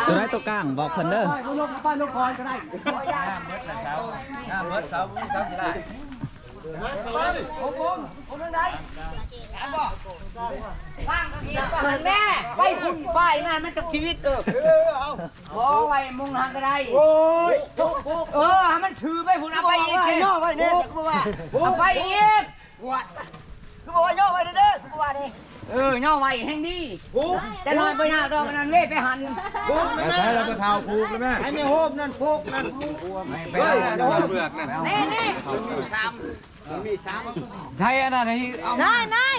ຕົວໃດຕົວກາງບອກເພິ່ນເດີ ໄປລົງ ໄປລົງກ່ອນກໍໄດ້ ເບິດເສົາ ເບິດເສົາ ບໍ່ມີເສົາຊິໄດ້ ແມ່ ໄປພຸ້ນ ໄປມາ ມັນຈັກຊີວິດ ເອີ ເອີ ເອົາ ຂໍໄວ້ມຸງຫັ້ນກໍໄດ້ ໂອ້ຍ ເອີ ໃຫ້ມັນຖືໄປພຸ້ນ ເອົາໄປອີກ ຍໍໄວ້ແດ່ ຄືບໍ່ວ່າ ເອົາໄປອີກ ປວດ ຄືບໍ່ວ່າຍໍໄວ້ເດີ ຄືບໍ່ວ່ານີ້ ເອີ ຍໍໄວ້ແຮ່ງດີ ຜູກ ແຕ່ນ້ອຍບໍ່ຍາກດອກ ອັນນັ້ນເວໄປຫັ້ນ ຜູກ ໃສ່ລະບໍ່ເຖົ້າຜູກລະແມ່ ໃຫ້ແມ່ໂຮມນັ້ນຜູກນັ້ນ ເອີ ເບືອກນັ້ນ ນີ້ ນີ້ ມັນມີສາມ ມັນມີສາມ ໃສ່ອັນນັ້ນໃຫ້ເອົາ ນາຍ ນາຍ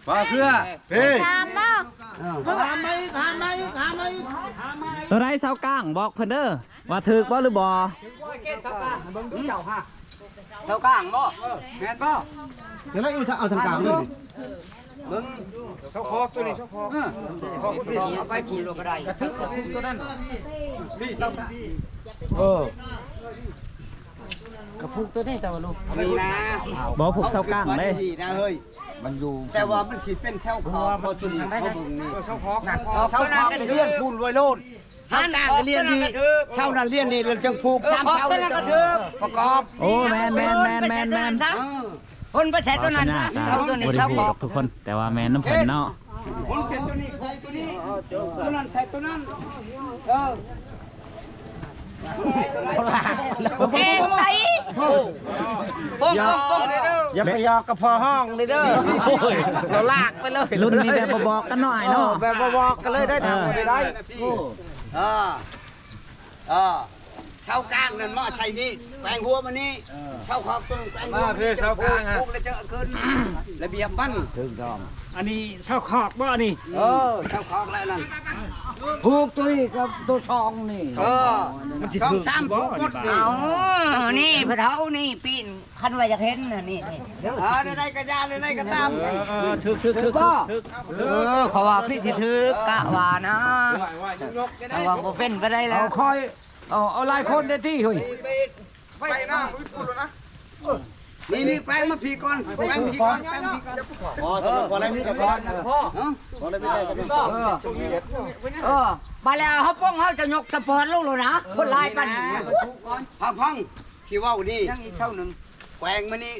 ມາເພື່ອ ເອີ ສາມບໍ່ ຫາມາອີກ ຫາມາອີກ ຫາມາອີກ ຕົວໃດເສົາກາງບອກເພິ່ນເດີ ວ່າຖືກບໍ່ຫຼືບໍ່ ເສົາກາງ ເບິ່ງເຈົ້າຫາ ເສົາກາງບໍ່ ແມ່ນບໍ່ ເອົາທາງກາງເລີຍ ເບິ່ງເສົາຄອກຕົວນີ້ ເສົາຄອກ ເອີ ເອົາໄປພຸ້ນໂລດກໍໄດ້ ຖືກຕົວນັ້ນ ນີ້ເສົາກາງ ເອີ ກະຜູກຕົວນີ້ ແຕ່ວ່າລູກ ນີ້ນະ ບໍ່ຜູກເສົາກາງເດ້ ນີ້ນະເຮີ້ຍ ມັນຢູ່ ແຕ່ວ່າມັນຊິເປັນເສົາຄອກ ເພາະຕົວນີ້ເຂົາເບິ່ງນີ້ ເອີ ເສົາຄອກ ເສົາຄອກ ເສານັ້ນກໍເລື່ອນພຸ້ນໄວ້ໂລດ ເສົາກາງກໍລຽນນີ້ ເສົານັ້ນລຽນນີ້ ແລ້ວຈັ່ງຜູກສາມເສົາ ປະກອບ ໂອ້ ແມ່ນ ແມ່ນ ແມ່ນ ແມ່ນ ແມ່ນ ເອີ ຄົນໄປໃສ່ຕົວນັ້ນ ເອົາຕົວນີ້ ບໍ່ໄດ້ຮູ້ດອກທຸກຄົນ ແຕ່ວ່າແມ່ນນຳເພິ່ນເນາະ ຄົນໃສ່ຕົວນີ້ ໃສ່ຕົວນີ້ ຕົວນັ້ນໃສ່ຕົວນັ້ນ ເອີ ໂອເຄ ໄປ ໂປ້ງ ໂປ້ງ ໂປ້ງ ຢ່າໄປຫຍອກກັບພໍ່ຮ້ອງເດີ ໂອ້ຍ ລາກໄປເລີຍ ລຸ້ນນີ້ແບບບໍ່ບອກກັນເນາະ ອ້າຍເນາະ ເອີ ແບບບໍ່ບອກກັນເລີຍໄດ້ ເອີ ຖາມບໍ່ໄດ້ ເອີ ເອີ ເສົາກາງນັ້ນມາໃສ່ນີ້ ແປງຫົວມານີ້ ເອີ ເສົາຄອກຕົວໜຶ່ງແປງຫົວ ມາເພເສົາກາງ ແລ້ວຈະຂຶ້ນລະບຽບມັນ ຖືກຕ້ອງ ອັນນີ້ເສົາຄອກບໍ່ອັນນີ້ ເອີ ເສົາຄອກແລ້ວນັ້ນ ຜູກຕົວນີ້ກັບຕົວຊອງນີ້ ເອີ ມັນຊິຖືກສອງສາມຜູກໝົດນີ້ ເອົ້າ ນີ້ພໍ່ເຖົ້ານີ້ປີນ ຄັນວ່າຢາກເຫັນນະ ນີ້ ນີ້ ເອີ ໃດໆກໍຢ່າ ໃດໆກໍຕາມ ເອີ ເອີ ຖືກ ຖືກ ຖືກ ຖືກ ເອີ ເຂົາວ່າຄືຊິຖືກ ກະວ່ານະ ແຕ່ວ່າບໍ່ເປັນໄປໄດ້ແລ້ວ ເອົາຂ້ອຍ ເອົາ ເອົາຫຼາຍຄົນໄດ້ຕິເຮີ້ຍ ໄປນະ ນີ້ ນີ້ ແປງມາພີ້ກ່ອນ ແປງພີ້ກ່ອນ ແປງພີ້ກ່ອນ ພໍ ພໍແລ້ວ ມີແຕ່ພໍ ເອີ ພໍແລ້ວ ມີແຕ່ພໍ ເອີ ບາດແລ້ວເຮົາປົງ ເຮົາຈະຍົກສະປອດລົງໂລດນະ ຄົນຫຼາຍປານນີ້ ຟັງໆ ຊິເວົ້ານີ້ ຍັງອີກເສົາໜຶ່ງ ແກວ່ງມານີ້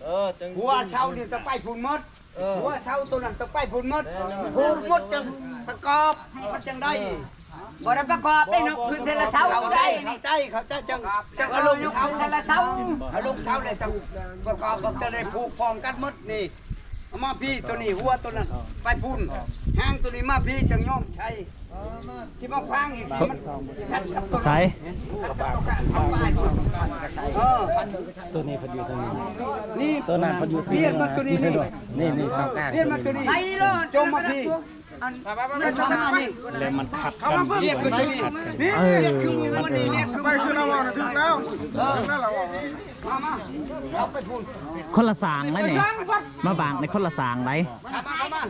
ເອີ ຫົວເສົານີ້ຈະໄປພຸ້ນໝົດ ເອີ ຫົວເສົາໂຕນັ້ນຕ້ອງໄປພຸ້ນໝົດ ເອີ ພູກໝົດຈັ່ງປະກອບ ມັນຈັ່ງໄດ້ ບໍ່ໄດ້ປະກອບໄດ້ເນາະ ຂຶ້ນເທື່ອລະເສົາ ເສົາໄດ້ ເສົາໄດ້ ເຂົາເຈົ້າຈັ່ງ ຈັ່ງເອົາລົງເສົາ ຂຶ້ນເທື່ອລະເສົາ ເອົາລົງເສົາແລ້ວຈັ່ງປະກອບ ເຂົາເຈົ້າໄດ້ຜູກພ້ອມກັນໝົດນີ້ ເອົາມາພີ້ ໂຕນີ້ຫົວໂຕນັ້ນໄປພຸ້ນ ຫາງໂຕນີ້ມາພີ້ ຈັ່ງຍອມໃຊ້ ຊິມາຂວາງອີກ ໃສ ເອີ ໂຕນີ້ເພິ່ນຢູ່ທາງນີ້ ນີ້ ໂຕນັ້ນເພິ່ນຢູ່ທາງນີ້ ລຽນມາໂຕນີ້ ນີ້ ນີ້ ນີ້ ລຽນມາໂຕນີ້ ຈົມມາພີ້ ອັນ ມັນເຂົ້າມານີ້ ແລ້ວມັນຂັດກັນ ລຽນມາໂຕນີ້ ນີ້ ເອີ ລຽນຄືໝູ່ມັນນີ້ ລຽນຄືໝູ່ມັນນີ້ ຖືກແລ້ວ ເອີ ມາ ມາ ເອົາໄປພຸ້ນ ຄົນລະສາງໄດ໋ນີ້ ມາບາກໃນຄົນລະສາງໄດ໋ ມາ ມາ ມາ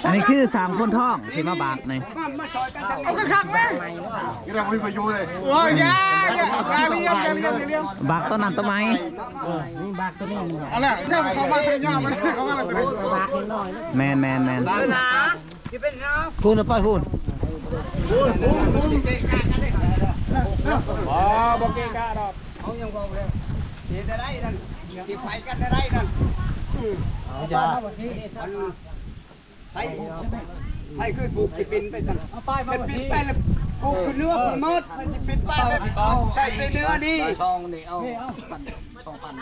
ອັນນີ້ຄືສາງໂພນທອງທີ່ມາບາກນີ້ ມາ ມາຊ່ອຍກັນ ເອົາຄັກໆແມ່ ໂອ້ຍ ຢ່າ ຢ່າ ຢ່າລຽນ ຢ່າລຽນ ຢ່າລຽນ ບາກຕົ້ນນັ້ນຕົ້ນໄມ້ ເອີ ນີ້ບາກໂຕນີ້ ເອົາແຫຼະ ເຈົ້າເຂົ້າມາໃສ່ຍອມ ເຂົ້າມາແລ້ວໂຕນີ້ ບາກນ້ອຍ ແມ່ນໆໆ ພຸ້ນນະ ໄປພຸ້ນ ບໍ່ ບໍ່ເກະກະດອກ ເຮົາຍັງເວົ້າແລ້ວ ເຮັດໄດ້ນັ້ນ ຊິໄປກັນໄດ້ນັ້ນ ເອົາຢ່າ ໃຜ ໃຜຄືຜູກຊິເປັນໄປຊັ້ນ ເອົາປ້າຍມາ ຊິເປັນໄປແລ້ວ ຜູກຂຶ້ນເໜືອພຸ້ນໝົດ ໃຜຊິເປັນໄປແລ້ວ ໃສ່ໄປເໜືອນີ້ ສອງນີ້ ເອົາ ສອງພັນ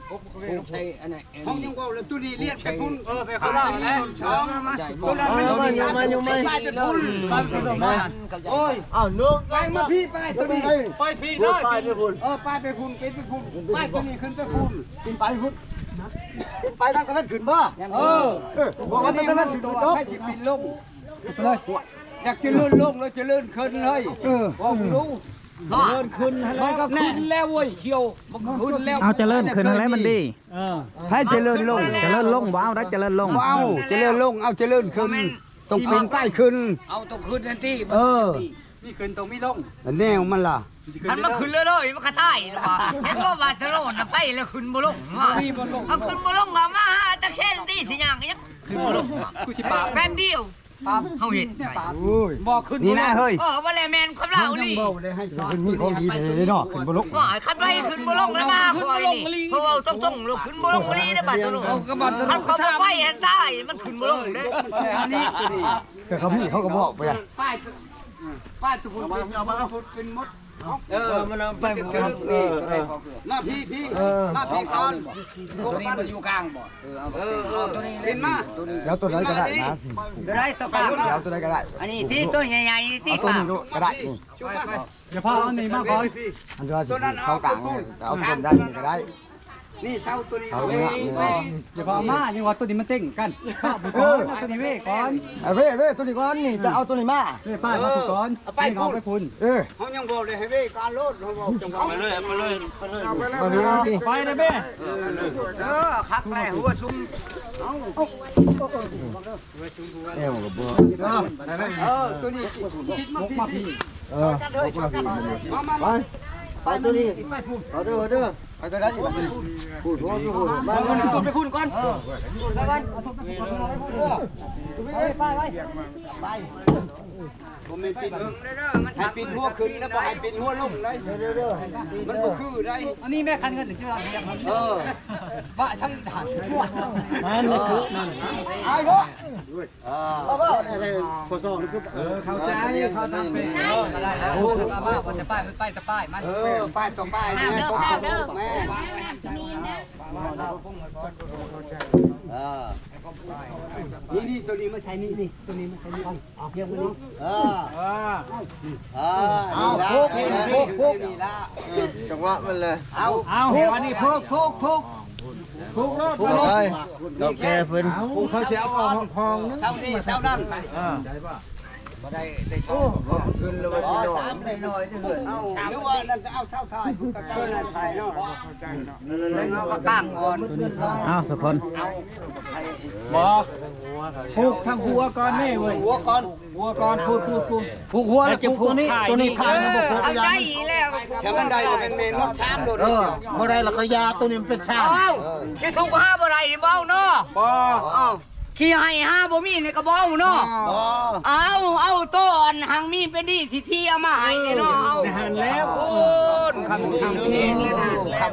ຜູກໃສ່ອັນນັ້ນ ເຮົາຍັງເວົ້າແລ້ວ ໂຕນີ້ລຽນໄປພຸ້ນ ເອີ ໄປຄົນລະແຫຼະ ໂຕນັ້ນມັນ ເອົາ ມາຢູ່ ມາຢູ່ ມາ ໄປພຸ້ນ ໂອ້ຍ ເອົາໜຶ່ງ ໄປມາພີ້ ໄປໂຕນີ້ ໄປພີ້ເລີຍ ໄປໄປພຸ້ນ ເອີ ໄປໄປພຸ້ນ ເປັນໄປພຸ້ນ ໄປໂຕນີ້ຂຶ້ນໄປພຸ້ນ ຂຶ້ນໄປພຸ້ນ ຂຶ້ນໄປທາງຕາເວັນຂຶ້ນບໍ່ ເອີ ເອີ ບອກວ່າຕາເວັນຂຶ້ນບໍ່ ໃຜຊິປີນລົງ ເລີຍ ຢາກຈະເລີນລົງ ແລ້ວຈະເລີນຂຶ້ນເລີຍ ເອີ ບອກດູ ເລີນຂຶ້ນຫັ້ນແຫຼະ ມັນກໍຂຶ້ນແລ້ວເວີຍ ຊຽວ ມັນກໍຂຶ້ນແລ້ວ ເອົາຈະເລີນຂຶ້ນຫັ້ນແຫຼະມັນດີ ເອີ ໃຜຈະເລີນລົງ ຈະເລີນລົງ ບໍ່ເອົາໄດ໋ ຈະເລີນລົງ ບໍ່ເອົາ ຈະເລີນລົງ ເອົາຈະເລີນຂຶ້ນ ຕ້ອງປີນໄປຂຶ້ນ ເອົາຕ້ອງຂຶ້ນຫັ້ນຕິ ເອີ ມີຂຶ້ນຕ້ອງມີລົງ ແນວມັນລະ ຄັນມັນຂຶ້ນເລື້ອຍໆ ມັນກໍຕາຍແລ້ວວ່າ ເຫັນບໍ່ວ່າທະໂລນນະ ໄປແລ້ວຂຶ້ນບໍ່ລົງວ່າ ເອົາຂຶ້ນບໍ່ລົງວ່າ ມາຫາຕາແຄນຕິ ຊິຍ່າງຫຍັງ ຂຶ້ນບໍ່ລົງວ່າ ກູຊິປາບ ແປັບດຽວ ເຮົາເຮັດໄດ້ ໂອ້ຍ ບໍ່ຂຶ້ນ ນີ້ນະເຮີ້ຍ ເອີ ວ່າແລ້ວແມ່ນຄວາມລາວອີ່ຫຼີ ເພິ່ນມີຂອງດີເດ້ເນາະ ຂຶ້ນບໍ່ລົງ ວ່າຄັນວ່າໃຫ້ຂຶ້ນບໍ່ລົງແລ້ວມາຂ້ອຍນີ້ ເຂົາເວົ້າຕົງໆ ລົງຂຶ້ນບໍ່ລົງອີ່ຫຼີເດ້ ບາດໂຕໂນ້ ເຂົາກໍບໍ່ ຄັນເຂົາບໍ່ໄປຫັ້ນຕາຍ ມັນຂຶ້ນບໍ່ລົງເດ້ ອັນນີ້ ແຕ່ເຂົາມີ ເຂົາກໍບອກໄປ ປ້າຍ ປ້າຍທຸກຄົນ ເອົາມາ ເອົາມາ ເອົາຂຶ້ນໝົດ ເອີ ມັນເອົາໄປ ເອີ ເອີ ເອີ ມາພີ້ ພີ້ ເອີ ມາພີ້ກ່ອນ ໂຕນີ້ມັນຢູ່ກາງບໍ່ ເອີ ເອີ ເປັນມາ ແລ້ວໂຕໃດກໍໄດ້ນະ ໂຕໃດກໍໄດ້ ເອົາໂຕໃດກໍໄດ້ ອັນນີ້ທີ່ໂຕໃຫຍ່ໆ ທີ່ ເອົາໂຕນີ້ໂລດກໍໄດ້ ນີ້ ຈຸມາ ຢ່າພາເອົານີ້ມາກ່ອນ ອັນທີ່ວ່າຊິເຂົ້າກາງ ເອົາຕົ້ນໄດ້ນີ້ກໍໄດ້ ນີ້ເສົາໂຕນີ້ ເອົານີ້ ຢ່າພາມາ ຍັງວ່າໂຕນີ້ມັນເຕັງກັນ ພາບໄປກ່ອນ ເອົາໂຕນີ້ເວກ່ອນ ເອີ ເວ ເວໂຕນີ້ກ່ອນ ນີ້ຈະເອົາໂຕນີ້ມາ ເວປ້າຍມາພຸ້ນກ່ອນ ເອີ ເອົາໄປພຸ້ນ ເອີ ເຮົາຍັງເວົ້າໄດ້ໃຫ້ເວການໂລດ ເຮົາເວົ້າຈັ່ງຫວະ ໄປເລີຍ ໄປເລີຍ ໄປເລີຍ ໄປເລີຍ ໄປເລີຍ ໄປເລີຍ ໄປເລີຍ ໄປເລີຍ ເອີ ຄັກແລ້ວ ຫົວຊຸມ ເອົາ ແນວກໍບໍ່ ເອີ ໂຕນີ້ຊິ ຊິດມາພີ້ ເອີ ມາ ມາ ມາ ໄປ ໄປໂຕນີ້ ໄປພຸ້ນ ເອົາເດີ ເອົາເດີ ໄປໂຕໃດ ພຸ້ນ ພຸ້ນ ພຸ້ນ ໄປພຸ້ນກ່ອນ ໄປກ່ອນ ໄປ ໄປ ໄປ ໄປ ບໍ່ແມ່ນປິ່ນ ໃຫ້ປິ່ນຫົວຂຶ້ນແລ້ວບໍ່ໃຫ້ປິ່ນຫົວລົງໄດ໋ ມັນບໍ່ຄືໄດ໋ ອັນນີ້ແມ່ຄັນເງິນ ເອີ ບະຊ່າງຖານ ນັ້ນຄືນັ້ນ ອາຍບໍ່ ເອີ ເອີ ເຂົ້າໃຈ ເຂົ້າໃຈ ເອີ ເອີ ປ້າຍຕໍ່ປ້າຍ ແມ່ນ ເອີ ນີ້ ນີ້ ໂຕນີ້ມາໃສ່ນີ້ ນີ້ ໂຕນີ້ມາໃສ່ນີ້ ເອົາ ເອົາ ເອົາ ເອົາ ເອົາ ພຸກ ພຸກ ພຸກ ນີ້ລະ ເອີ ຈັງຫວະມັນແຫຼະ ເອົາ ເອົາ ອັນນີ້ພຸກ ພຸກ ພຸກ ພຸກໂລດ ພຸກເລີຍ ເຖົ້າແກ່ເພິ່ນ ເອົາ ເຂົາຊິເອົາອອກຫ້ອງໆ ໜຶ່ງ ເສົານີ້ ເສົານັ້ນ ອ່າ ບໍ່ໄດ້ ໄດ້ສອງ ຂຶ້ນແລ້ວວ່າຊິນອນ ເອົາ ຫຼືວ່ານັ້ນກໍເອົາເສົາຖ່າຍ ເພິ່ນຖ່າຍເນາະ ເອົາມາຕັ້ງກ່ອນ ເອົາ ທຸກຄົນ ບໍ່ ຜູກທາງຫົວກ່ອນແມ່ເວີຍ ຫົວກ່ອນ ຫົວກ່ອນ ຜູກ ຜູກ ຜູກ ຜູກຫົວແລ້ວຜູກໂຕນີ້ ໂຕນີ້ຂາຍມັນບໍ່ຄົບ ເອົາໄດ້ອີກແລ້ວ ຖ້າມັນໄດ້ກໍແມ່ນ ແມ່ນໝົດຊາມໂລດ ເອີ ບໍ່ໄດ້ລະກໍຢ່າ ໂຕນີ້ມັນເປັນຊາມ ເອົ້າ ຊິທຸກຫາບໍ່ໄດ້ນີ້ບໍ່ເອົາເນາະ ບໍ່ ເອົ້າ ຂີ້ໄຫ້ຫາບໍ່ມີນີ້ກໍບໍ່ເອົາເນາະ ບໍ່ ເອົາ ເອົາໂຕອັນຮັ່ງມີເປັນດີທີ່ ທີ່ເອົາມາໃຫ້ນີ້ເນາະ ເອົາ ຫັ້ນແລ້ວ ໂອ້ ຄຳ ຄຳ ຄຳ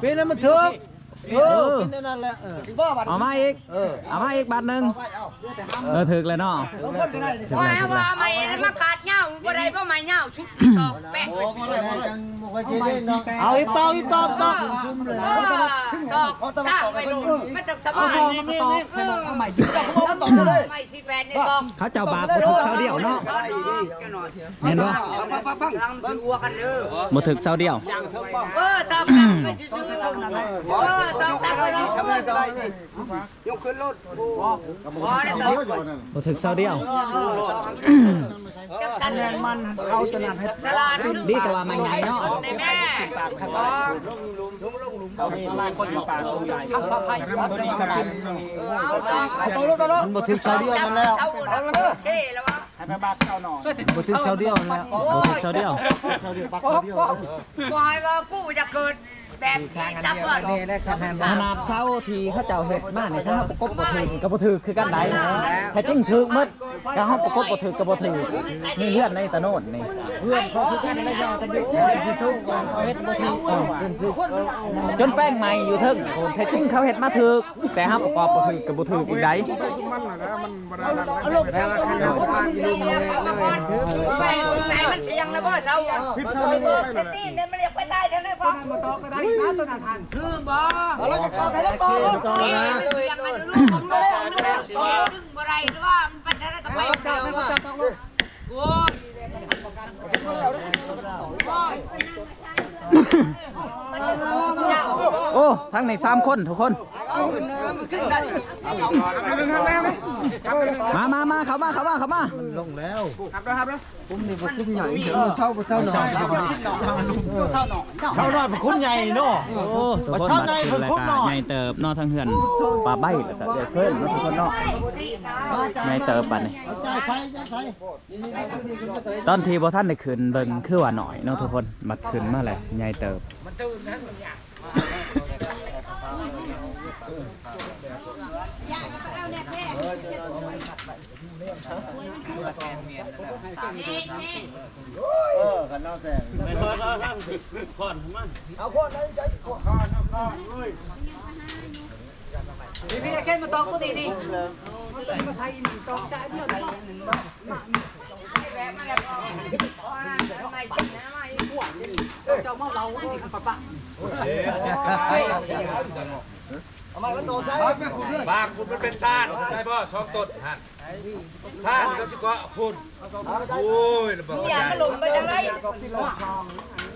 ເປັນໃຫ້ມັນຖືກ. ເອີ ເອີ ເປັນແນວນັ້ນແຫຼະ. ເອີ ເອົາມາອີກ ເອີ ເອົາມາອີກບາດໜຶ່ງ. ເອີ ຖືກແລ້ວເນາະ. ເອີ ຖືກແລ້ວ ຖືກແລ້ວ ວ່າໃໝ່ມາກາດຍາວບໍ່ໄດ້ ບໍ່ໃໝ່ຍາວຊຸດ ຕອກແປະ. ໂອ້ ບໍ່ໄດ້ ບໍ່ໄດ້ ບໍ່ຄ່ອຍເກັ່ງເນາະ. ເອົາອີກຕອກ ອີກຕອກ ຕອກ ເອີ ຕອກ ຕອກໄວ້ໂລດ ມັນຈັກສະບາຍ. ເອີ ເອົາໃໝ່ ເອົາໃໝ່ ເອົາໃໝ່ ເອົາໃໝ່ ເຂົາເຈົ້າບາດບໍ່ຖືກເສົາດຽວເນາະ ແມ່ນບໍ່? ບໍ່ຖືກເສົາດຽວ. ເອີ ຕອກຕັ້ງໄວ້ຊື່ໆ ເອີ ຕອກຕັ້ງໄວ້ ຍົກຂຶ້ນໂລດ. ບໍ່ຖືກເສົາດຽວ. ດີແຕ່ວ່າໄມ້ໃຫຍ່ເນາະ. ມັນບໍ່ຖືກເສົາດຽວນັ້ນແລ້ວ. ໃຫ້ໄປບາກເຈົ້າໜໍ່ ບໍ່ຖືກເສົາດຽວນັ້ນແຫຼະ. ບໍ່ຖືກເສົາດຽວ. ບໍ່ໃຫ້ວ່າກູຢາກເກີດແບບນີ້. ຂະໜາດເສົາທີ່ເຂົາເຈົ້າເຮັດມານີ້ ຖ້າເຮົາປະກົບບໍ່ຖືກກໍບໍ່ຖືກຄືກັນໄດ໋. ແທ້ຈິງຖືກໝົດ ຖ້າເຮົາປະກົບບໍ່ຖືກກໍບໍ່ຖືກ. ນີ້ເຮືອນໃນຕາໂນດນີ້ ເຮືອນເຂົາຄືກັນ ລະຍອງກັນຢູ່ ເພິ່ນຊິທຸກວ່າເຮົາເຮັດບໍ່ຖືກ ເພິ່ນຊິຈົນແປງໃໝ່ຢູ່ເທິງພຸ້ນ. ແທ້ຈິງເຂົາເຮັດມາຖືກ ແຕ່ເຮົາປະກອບບໍ່ຖືກກໍບໍ່ຖືກອີກໄດ໋. ມັນນະ ມັນບໍ່ໄດ້ນັ້ນນະ ແຕ່ວ່າຄັນເຮົາພາດຢູ່ລຸ່ມເລີຍ ມັນພຽງແລ້ວບໍ່ເຊົາ ຜິດເຊົານີ້ໄປແລ້ວ. ຕີນມັນຢາກໄປຕາຍທາງໃດພໍ່ ມາຕອກກໍໄດ້ນະ ຕົວນັ້ນຫັ້ນ ຄືບໍ່? ເອົາລະ ຈະຕອບໃຫ້ລະ ຕອບ ຕອບນະ ຍັງມັນຮູ້ ບໍ່ໄດ້ວ່າມັນໄປທາງໃດກໍໄປ. ໂອ້ຍ ໂອ້ ທັງນີ້ສາມຄົນທຸກຄົນ. ມາ ມາ ມາ ເຂົ້າມາ ເຂົ້າມາ ເຂົ້າມາ. ມັນລົງແລ້ວ ຮັບເດີ ຮັບເດີ. ກຸ່ມນີ້ບໍ່ຄຸ້ມໃຫຍ່ ເຊົາບໍ່ເຊົາໜ້ອຍ ເຊົາໜ້ອຍບໍ່ຄຸ້ມໃຫຍ່ເນາະ. ໂອ້ ທຸກຄົນ ບັດຂຶ້ນແລ້ວກະໃຫຍ່ເຕີບເນາະ ທັງເຮືອນປາໃບ້ ແລ້ວກະເອື້ອຍເພິ່ນເນາະ ທຸກຄົນເນາະ. ໃຫຍ່ເຕີບບັດນີ້ ຕອນທີ່ບໍ່ທັນໄດ້ຂຶ້ນເບິ່ງຄືວ່າໜ້ອຍເນາະທຸກຄົນ ບັດຂຶ້ນມາແລ້ວໃຫຍ່ເຕີບ. ເອີ ຄັນເອົາແຕ່ ເອົາຂອນນັ້ນໃຈ ຂອນ ຂອນ ເອີຍ. ນີ້ ພີ່ ເຄັນມາຕອກຕົວນີ້ນີ້ ມາໃສ່ອີ່ນີ້ ຕອກຈາກດຽວນີ້ ເຈົ້າມາເວົ້ານີ້ຄັນປະປະ ເອົາໃໝ່ມາຕໍ່ໃສ່ ປາກພຸ້ນມັນເປັນຊານ ໄດ້ບໍ່? ສອງຕົ້ນຫັ້ນ ຊານກໍຊິເກາະພຸ້ນ. ໂອ້ຍ ລະບອກ ມັນລົມໄປທາງໃດ?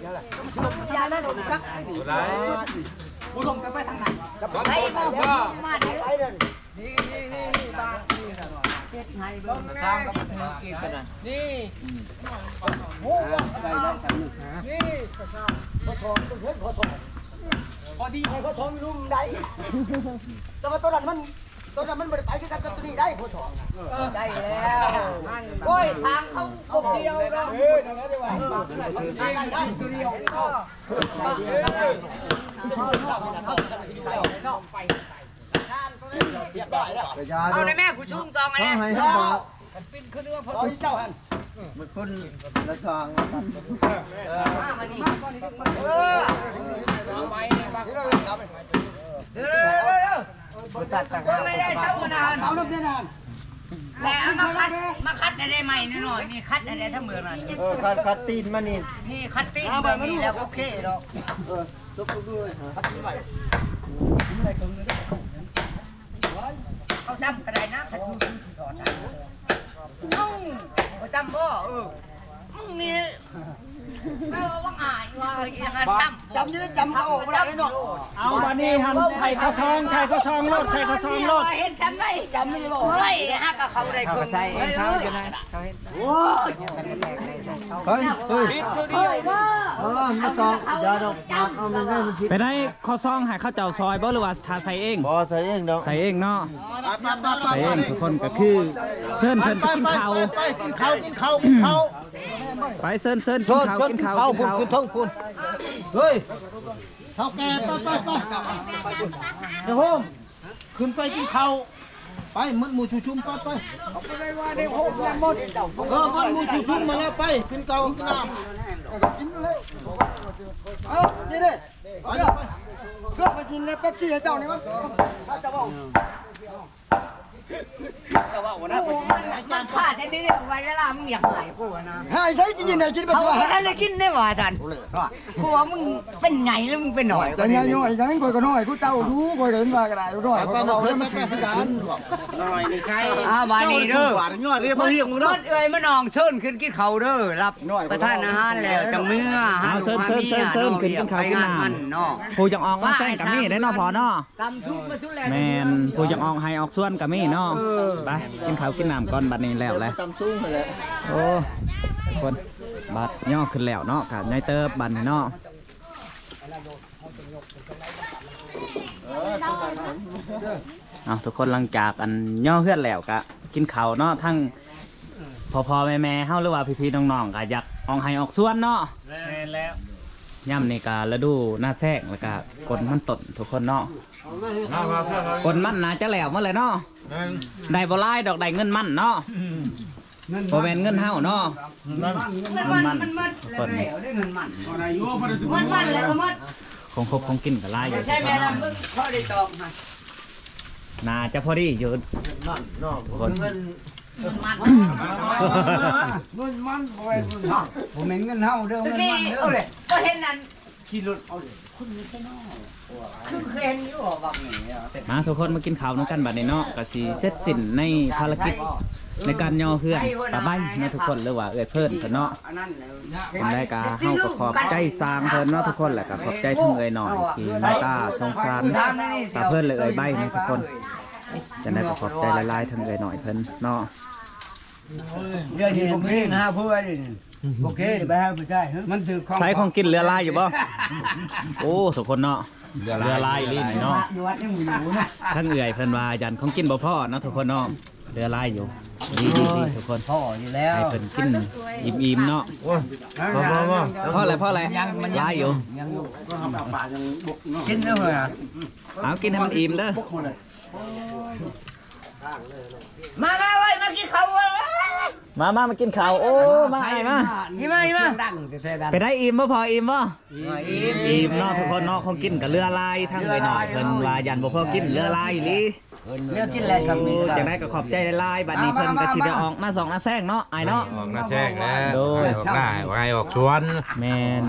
ບໍ່ໄດ້ ຜູ້ລົງຈະໄປທາງໃດ ໄປມາ ມາເດ້ ນີ້ ນີ້ ນີ້ ນີ້ ບ້ານນີ້ນະ ເຮັດໃຫ້ເບິ່ງ ສ້າງກັບຖືກອີກຂະໜາດນີ້ ໂອ້ ໄດ້ ໄດ້ ນີ້ ຂໍສອງ ເຮັດຂໍສອງ ພໍດີໃຫ້ຂໍສອງ ຢູ່ລຸ່ມໄດ້ ແຕ່ວ່າຕອນນັ້ນມັນ ຕອນນັ້ນມັນບໍ່ໄດ້ໄປຄືກັນກັບຕົວນີ້ໄດ້ ໂພທອງນະ ເອີ ໄດ້ແລ້ວ ໂອ້ຍ ທາງເຂົາບໍ່ກ່ຽວດອກ ເອີ ນັ້ນແຫຼະ ໄດ້ວ່າ ໄດ້ ໄດ້ ໄດ້ ຕົວດຽວ ເອີ ຮຽບຮ້ອຍແລ້ວ ເອົາໄດ້ແມ່ ຜູ້ສູງຕ້ອງ ເອົາ ໃຫ້ເຮົາບອກ ເອົາອີເຈົ້າຫັ້ນ ມັນຄົນລະຊ່ອງ ເອີ ມານີ້ ເອີ ເອົາໄປ ເດີ ບໍ່ຕັດຕ່າງຫາກ ເອົານຳເດ້ນະ ແລ້ວເອົາມາຂັດ ມາຂັດໃຫ້ໄດ້ໄມ້ນ້ອຍໆ ນີ້ ຂັດໃຫ້ໄດ້ທັງເບື້ອງນັ້ນ ເອີ ຂັດ ຂັດຕີນມານີ້ ນີ້ ຂັດຕີນມານີ້ ແລ້ວໂອເຄດອກ ເອີ ຕົກລົງດ້ວຍ ຂັດຕີນໄວ້ ເອົາດຳກໍໄດ້ນະ ຂັດຢູ່ທີ່ຖອດໄດ້ ເອົ້າ ບໍ່ຈຳບໍ່ ເອີ ມຶງນີ້ ເອີ ວ່າອາຍວ່າ ຈຳຢູ່ ຈຳເອົາບໍ່ໄດ້ເນາະ ເອົາ ບາດນີ້ຫັ້ນ ໃສ່ເຂົ້າຊອງ ໃສ່ເຂົ້າຊອງໂລດ ໃສ່ເຂົ້າຊອງໂລດ ເຮັດຈຳໄດ້ ຈຳຢູ່ບໍ່ ເອີຍ ຫາກະເຂົ້າໄດ້ ເຂົາກໍໃສ່ເອງ ເຂົາຈະໄດ້ ເຂົາເຮັດ ໂອ້ຍ ເຮີ້ຍ ເຮີ້ຍ ເຮີ້ຍ ເອີ ບໍ່ຕ້ອງ ຢ່າດອກ ເອົາມັນໄດ້ ມັນຜິດ ໄປໄດ້ ຂໍຊອງໃຫ້ເຂົາເຈົ້າຊ່ອຍບໍ່ ຫຼືວ່າຖ້າໃສ່ເອງ? ບໍ່ ໃສ່ເອງດອກ ໃສ່ເອງເນາະ ໄປ ໄປ ໄປ ໃສ່ເອງ ທຸກຄົນກໍຄືເຊີນເພິ່ນໄປກິນເຂົ້າ ໄປ ໄປ ໄປ ກິນເຂົ້າ ກິນເຂົ້າ ໄປ ເຊີນ ເຊີນ ກິນເຂົ້າ ກິນເຂົ້າ ກິນເຂົ້າ ພຸ້ນ ຂຶ້ນເທິງພຸ້ນ ເຮີ້ຍ ເຖົ້າແກ່ ໄປ ໄປ ໄປ ໄປໂຮມ ຂຶ້ນໄປກິນເຂົ້າ ໄປ ໝົດໝູ່ຊຸມ ໄປ ໄປ ເອີ ໝົດໝູ່ຊຸມມາແລ້ວ ໄປ ກິນເຂົ້າກິນນ້ຳ ເອີ ນີ້ເດ້ ໄປ ໄປ ເພື່ອໄປກິນເປັບຊີໃຫ້ເຈົ້ານີ້ ມັນ ເຈົ້າເວົ້າ ເຈົ້າເວົ້ານະ ໂອ້ ມັນ ມັນພາດແທ້ເດ້ ໄວ້ເວລາ ມຶງຢາກຫາຍ ກູນະ ຫາຍໃສ ກິນໄດ້ກິນໄປ ເຂົາບໍ່ທັນໄດ້ກິນເດ້ວ່າຊັ້ນ ກູວ່າມຶງເປັນໃຫຍ່ຫຼືມຶງເປັນນ້ອຍ ແຕ່ໃຫຍ່ນ້ອຍຫຍັງ ຂ້ອຍກໍນ້ອຍຄືເກົ່າຢູ່ ຂ້ອຍກໍເຫັນວ່າກໍໄດ້ນ້ອຍ ຂ້ອຍກໍເວົ້າໃຫ້ມັນຖືກຄືກັນ ນ້ອຍນີ້ໃສ່ ອ່າ ບາດນີ້ເດີ ຍອດເດ້ ມາຮຽກມຶງເດີ ເອື້ອຍມານ້ອງເຊີນຂຶ້ນກິນເຂົ້າເດີ ຮັບປະທານອາຫານແລ້ວ ຈັ່ງເມືອ ຫາລູກຫາເມຍ ເຊີນ ເຊີນ ເຊີນ ຂຶ້ນກິນເຂົ້າກິນນ້ຳ ເນາະ ຜູ້ຢາກອອກມາແຊງກໍມີເດ້ເນາະ ພໍ່ເນາະ ຕຳທຸກມາທຸກແລ ແມ່ນ ຜູ້ຢາກອອກໄຮ່ອອກສວນກໍມີເນາະ ເອີ ໄປ ກິນເຂົ້າກິນນ້ຳກ່ອນ ບັດນີ້ແລ້ວແຫຼະ ຕຳສູງຫັ້ນແຫຼະ ໂອ້ ທຸກຄົນ ບາດຍໍຂຶ້ນແລ້ວເນາະ ກໍໃຫຍ່ເຕີບບັດນີ້ເນາະ ເອົາ ທຸກຄົນ ຫຼັງຈາກອັນຍໍເຮືອນແລ້ວ ກໍກິນເຂົ້າເນາະ ທັງພໍ່ໆແມ່ໆເຮົາ ຫຼືວ່າພີ່ໆນ້ອງໆ ກໍຢາກອອກໄຮ່ອອກສວນເນາະ ແມ່ນແລ້ວ ຍາມນີ້ກໍລະດູໜ້າແຊງ ແລ້ວກໍກົນມັນຕົ້ນ ທຸກຄົນເນາະ ກົນມັນໜ້າຈະແລ້ວໝົດແລ້ວເນາະ ແມ່ນ ໄດ້ບໍ່ຫຼາຍດອກ ໄດ້ເງິນມັນເນາະ ອືມ ບໍ່ແມ່ນເງິນເຮົາເນາະ ເງິນມັນ ເງິນມັນ ເງິນມັນ ເງິນມັນ ເງິນມັນແລ້ວກໍໝົດ ຂອງຄົບຂອງກິນກໍຫຼາຍຢູ່ ໃຊ່ແມ່ລະ ມຶງພໍໄດ້ຕອບຫັ້ນ ໜ້າຈະພໍດີຢູ່ ເງິນມັນເນາະ ເງິນ ເງິນມັນ ເງິນມັນ ບໍ່ແມ່ນເງິນເຮົາ ບໍ່ແມ່ນເງິນເຮົາເດີ ເງິນມັນເດີ ບໍ່ເຫັນອັນ ຂີ່ລົດເອົາເດ້ ຄົນມີແຕ່ນ້ອຍ ຄືເຫັນຢູ່ວ່າບັກນີ້ ມາທຸກຄົນມາກິນເຂົ້ານຳກັນບັດນີ້ເນາະ ກໍຊິເສັດສິ້ນໃນພາລະກິດໃນການຍໍເຮືອນຕາໃບເນາະທຸກຄົນ ຫຼືວ່າເອື້ອຍເພິ່ນເພິ່ນເນາະ ຈັ່ງໃດກໍເຮົາກໍຂອບໃຈຊ່າງເພິ່ນເນາະທຸກຄົນ ແລ້ວກໍຂອບໃຈທັງເອື້ອຍນ້ອຍທີ່ເມດຕາສົງສານຕາເພິ່ນ ແລະເອື້ອຍໃບເນາະທຸກຄົນ ຈັ່ງໃດກໍຂອບໃຈຫຼາຍໆທັງເອື້ອຍນ້ອຍເພິ່ນເນາະ ດຽວນີ້ບໍ່ມີຫາຜົວເດ້ ບໍ່ເຄີຍໄປຫາຜູ້ຊາຍ ມັນຖືກຂອງ ໃສ່ຂອງກິນເຫຼືອຫຼາຍຢູ່ບໍ່? ໂອ້ ທຸກຄົນເນາະ ເຫຼືອຫຼາຍອີ່ຫຼີນີ້ເນາະ ຢູ່ວັດຍັງບໍ່ຢູ່ນະ ທັງເອື້ອຍເພິ່ນວ່າຢ້ານຂອງກິນບໍ່ພໍເນາະທຸກຄົນເນາະ ເຫຼືອຫຼາຍຢູ່ ດີໆທຸກຄົນ ພໍຢູ່ແລ້ວ ໃຫ້ເພິ່ນກິນອີ່ມໆເນາະ ໂອ້ຍ ພໍໆ ພໍແລ້ວ ພໍແລ້ວ ຍັງ ມັນຍັງຫຼາຍຢູ່ ຍັງຢູ່ ກິນເດີ ເອົາກິນໃຫ້ມັນອີ່ມເດີ. ມາ ມາເວີຍ ມາກິນເຂົ້າເວີຍ ມາ ມາ ມາກິນເຂົ້າ ໂອ້ ມາອ້າຍມາ ອີ່ມາ ອີ່ມາ ໄປໄດ້ອີ່ມບໍ່ພໍ ອີ່ມບໍ່? ອີ່ມ ອີ່ມເນາະ ທຸກຄົນເນາະ ຂອງກິນກໍເຫຼືອຫຼາຍ ທັງເອື້ອຍນ້ອຍເພິ່ນວ່າຢ້ານບໍ່ພໍກິນ ເຫຼືອຫຼາຍອີ່ຫຼີ ເຫຼືອກິນແລ້ວຊ່ຳນີ້ ຈັ່ງໃດກໍຂອບໃຈຫຼາຍໆ ບັດນີ້ເພິ່ນກໍຊິໄດ້ອອກໜ້າຊ່ອງໜ້າແຊງເນາະ ອ້າຍເນາະ ອອກໜ້າແຊງແລ້ວ ໂດຍ ອອກໜ້າ ອອກໄຮ່ອອກສວນ ແມ່ນ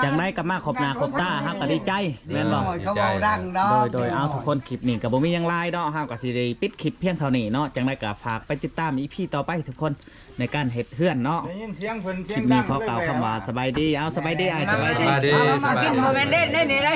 ຈັ່ງໃດກໍມາພົບໜ້າພົບຕາ ເຮົາກໍດີໃຈ ແມ່ນບໍ່? ເຂົາເວົ້າດັງເນາະ ໂດຍ ໂດຍ ເອົາ ທຸກຄົນ ຄລິບນີ້ກໍບໍ່ມີຫຍັງຫຼາຍເນາະ ເຮົາກໍຊິໄດ້ປິດຄລິບພຽງເທົ່ານີ້ເນາະ ຈັ່ງໃດກໍຝາກໄປຕິດຕາມ ອີພີຕໍ່ໄປທຸກຄົນ ໃນການເຮັດເຮືອນເນາະ. ໄດ້ຍິນສຽງເພິ່ນ ຄລິບນີ້ຂໍກ່າວຄຳວ່າສະບາຍດີ. ເອົາ ສະບາຍດີອ້າຍ ສະບາຍດີ. ມາມາກິນ ບໍ່ແມ່ນເດ້ ນີ້ເດ້.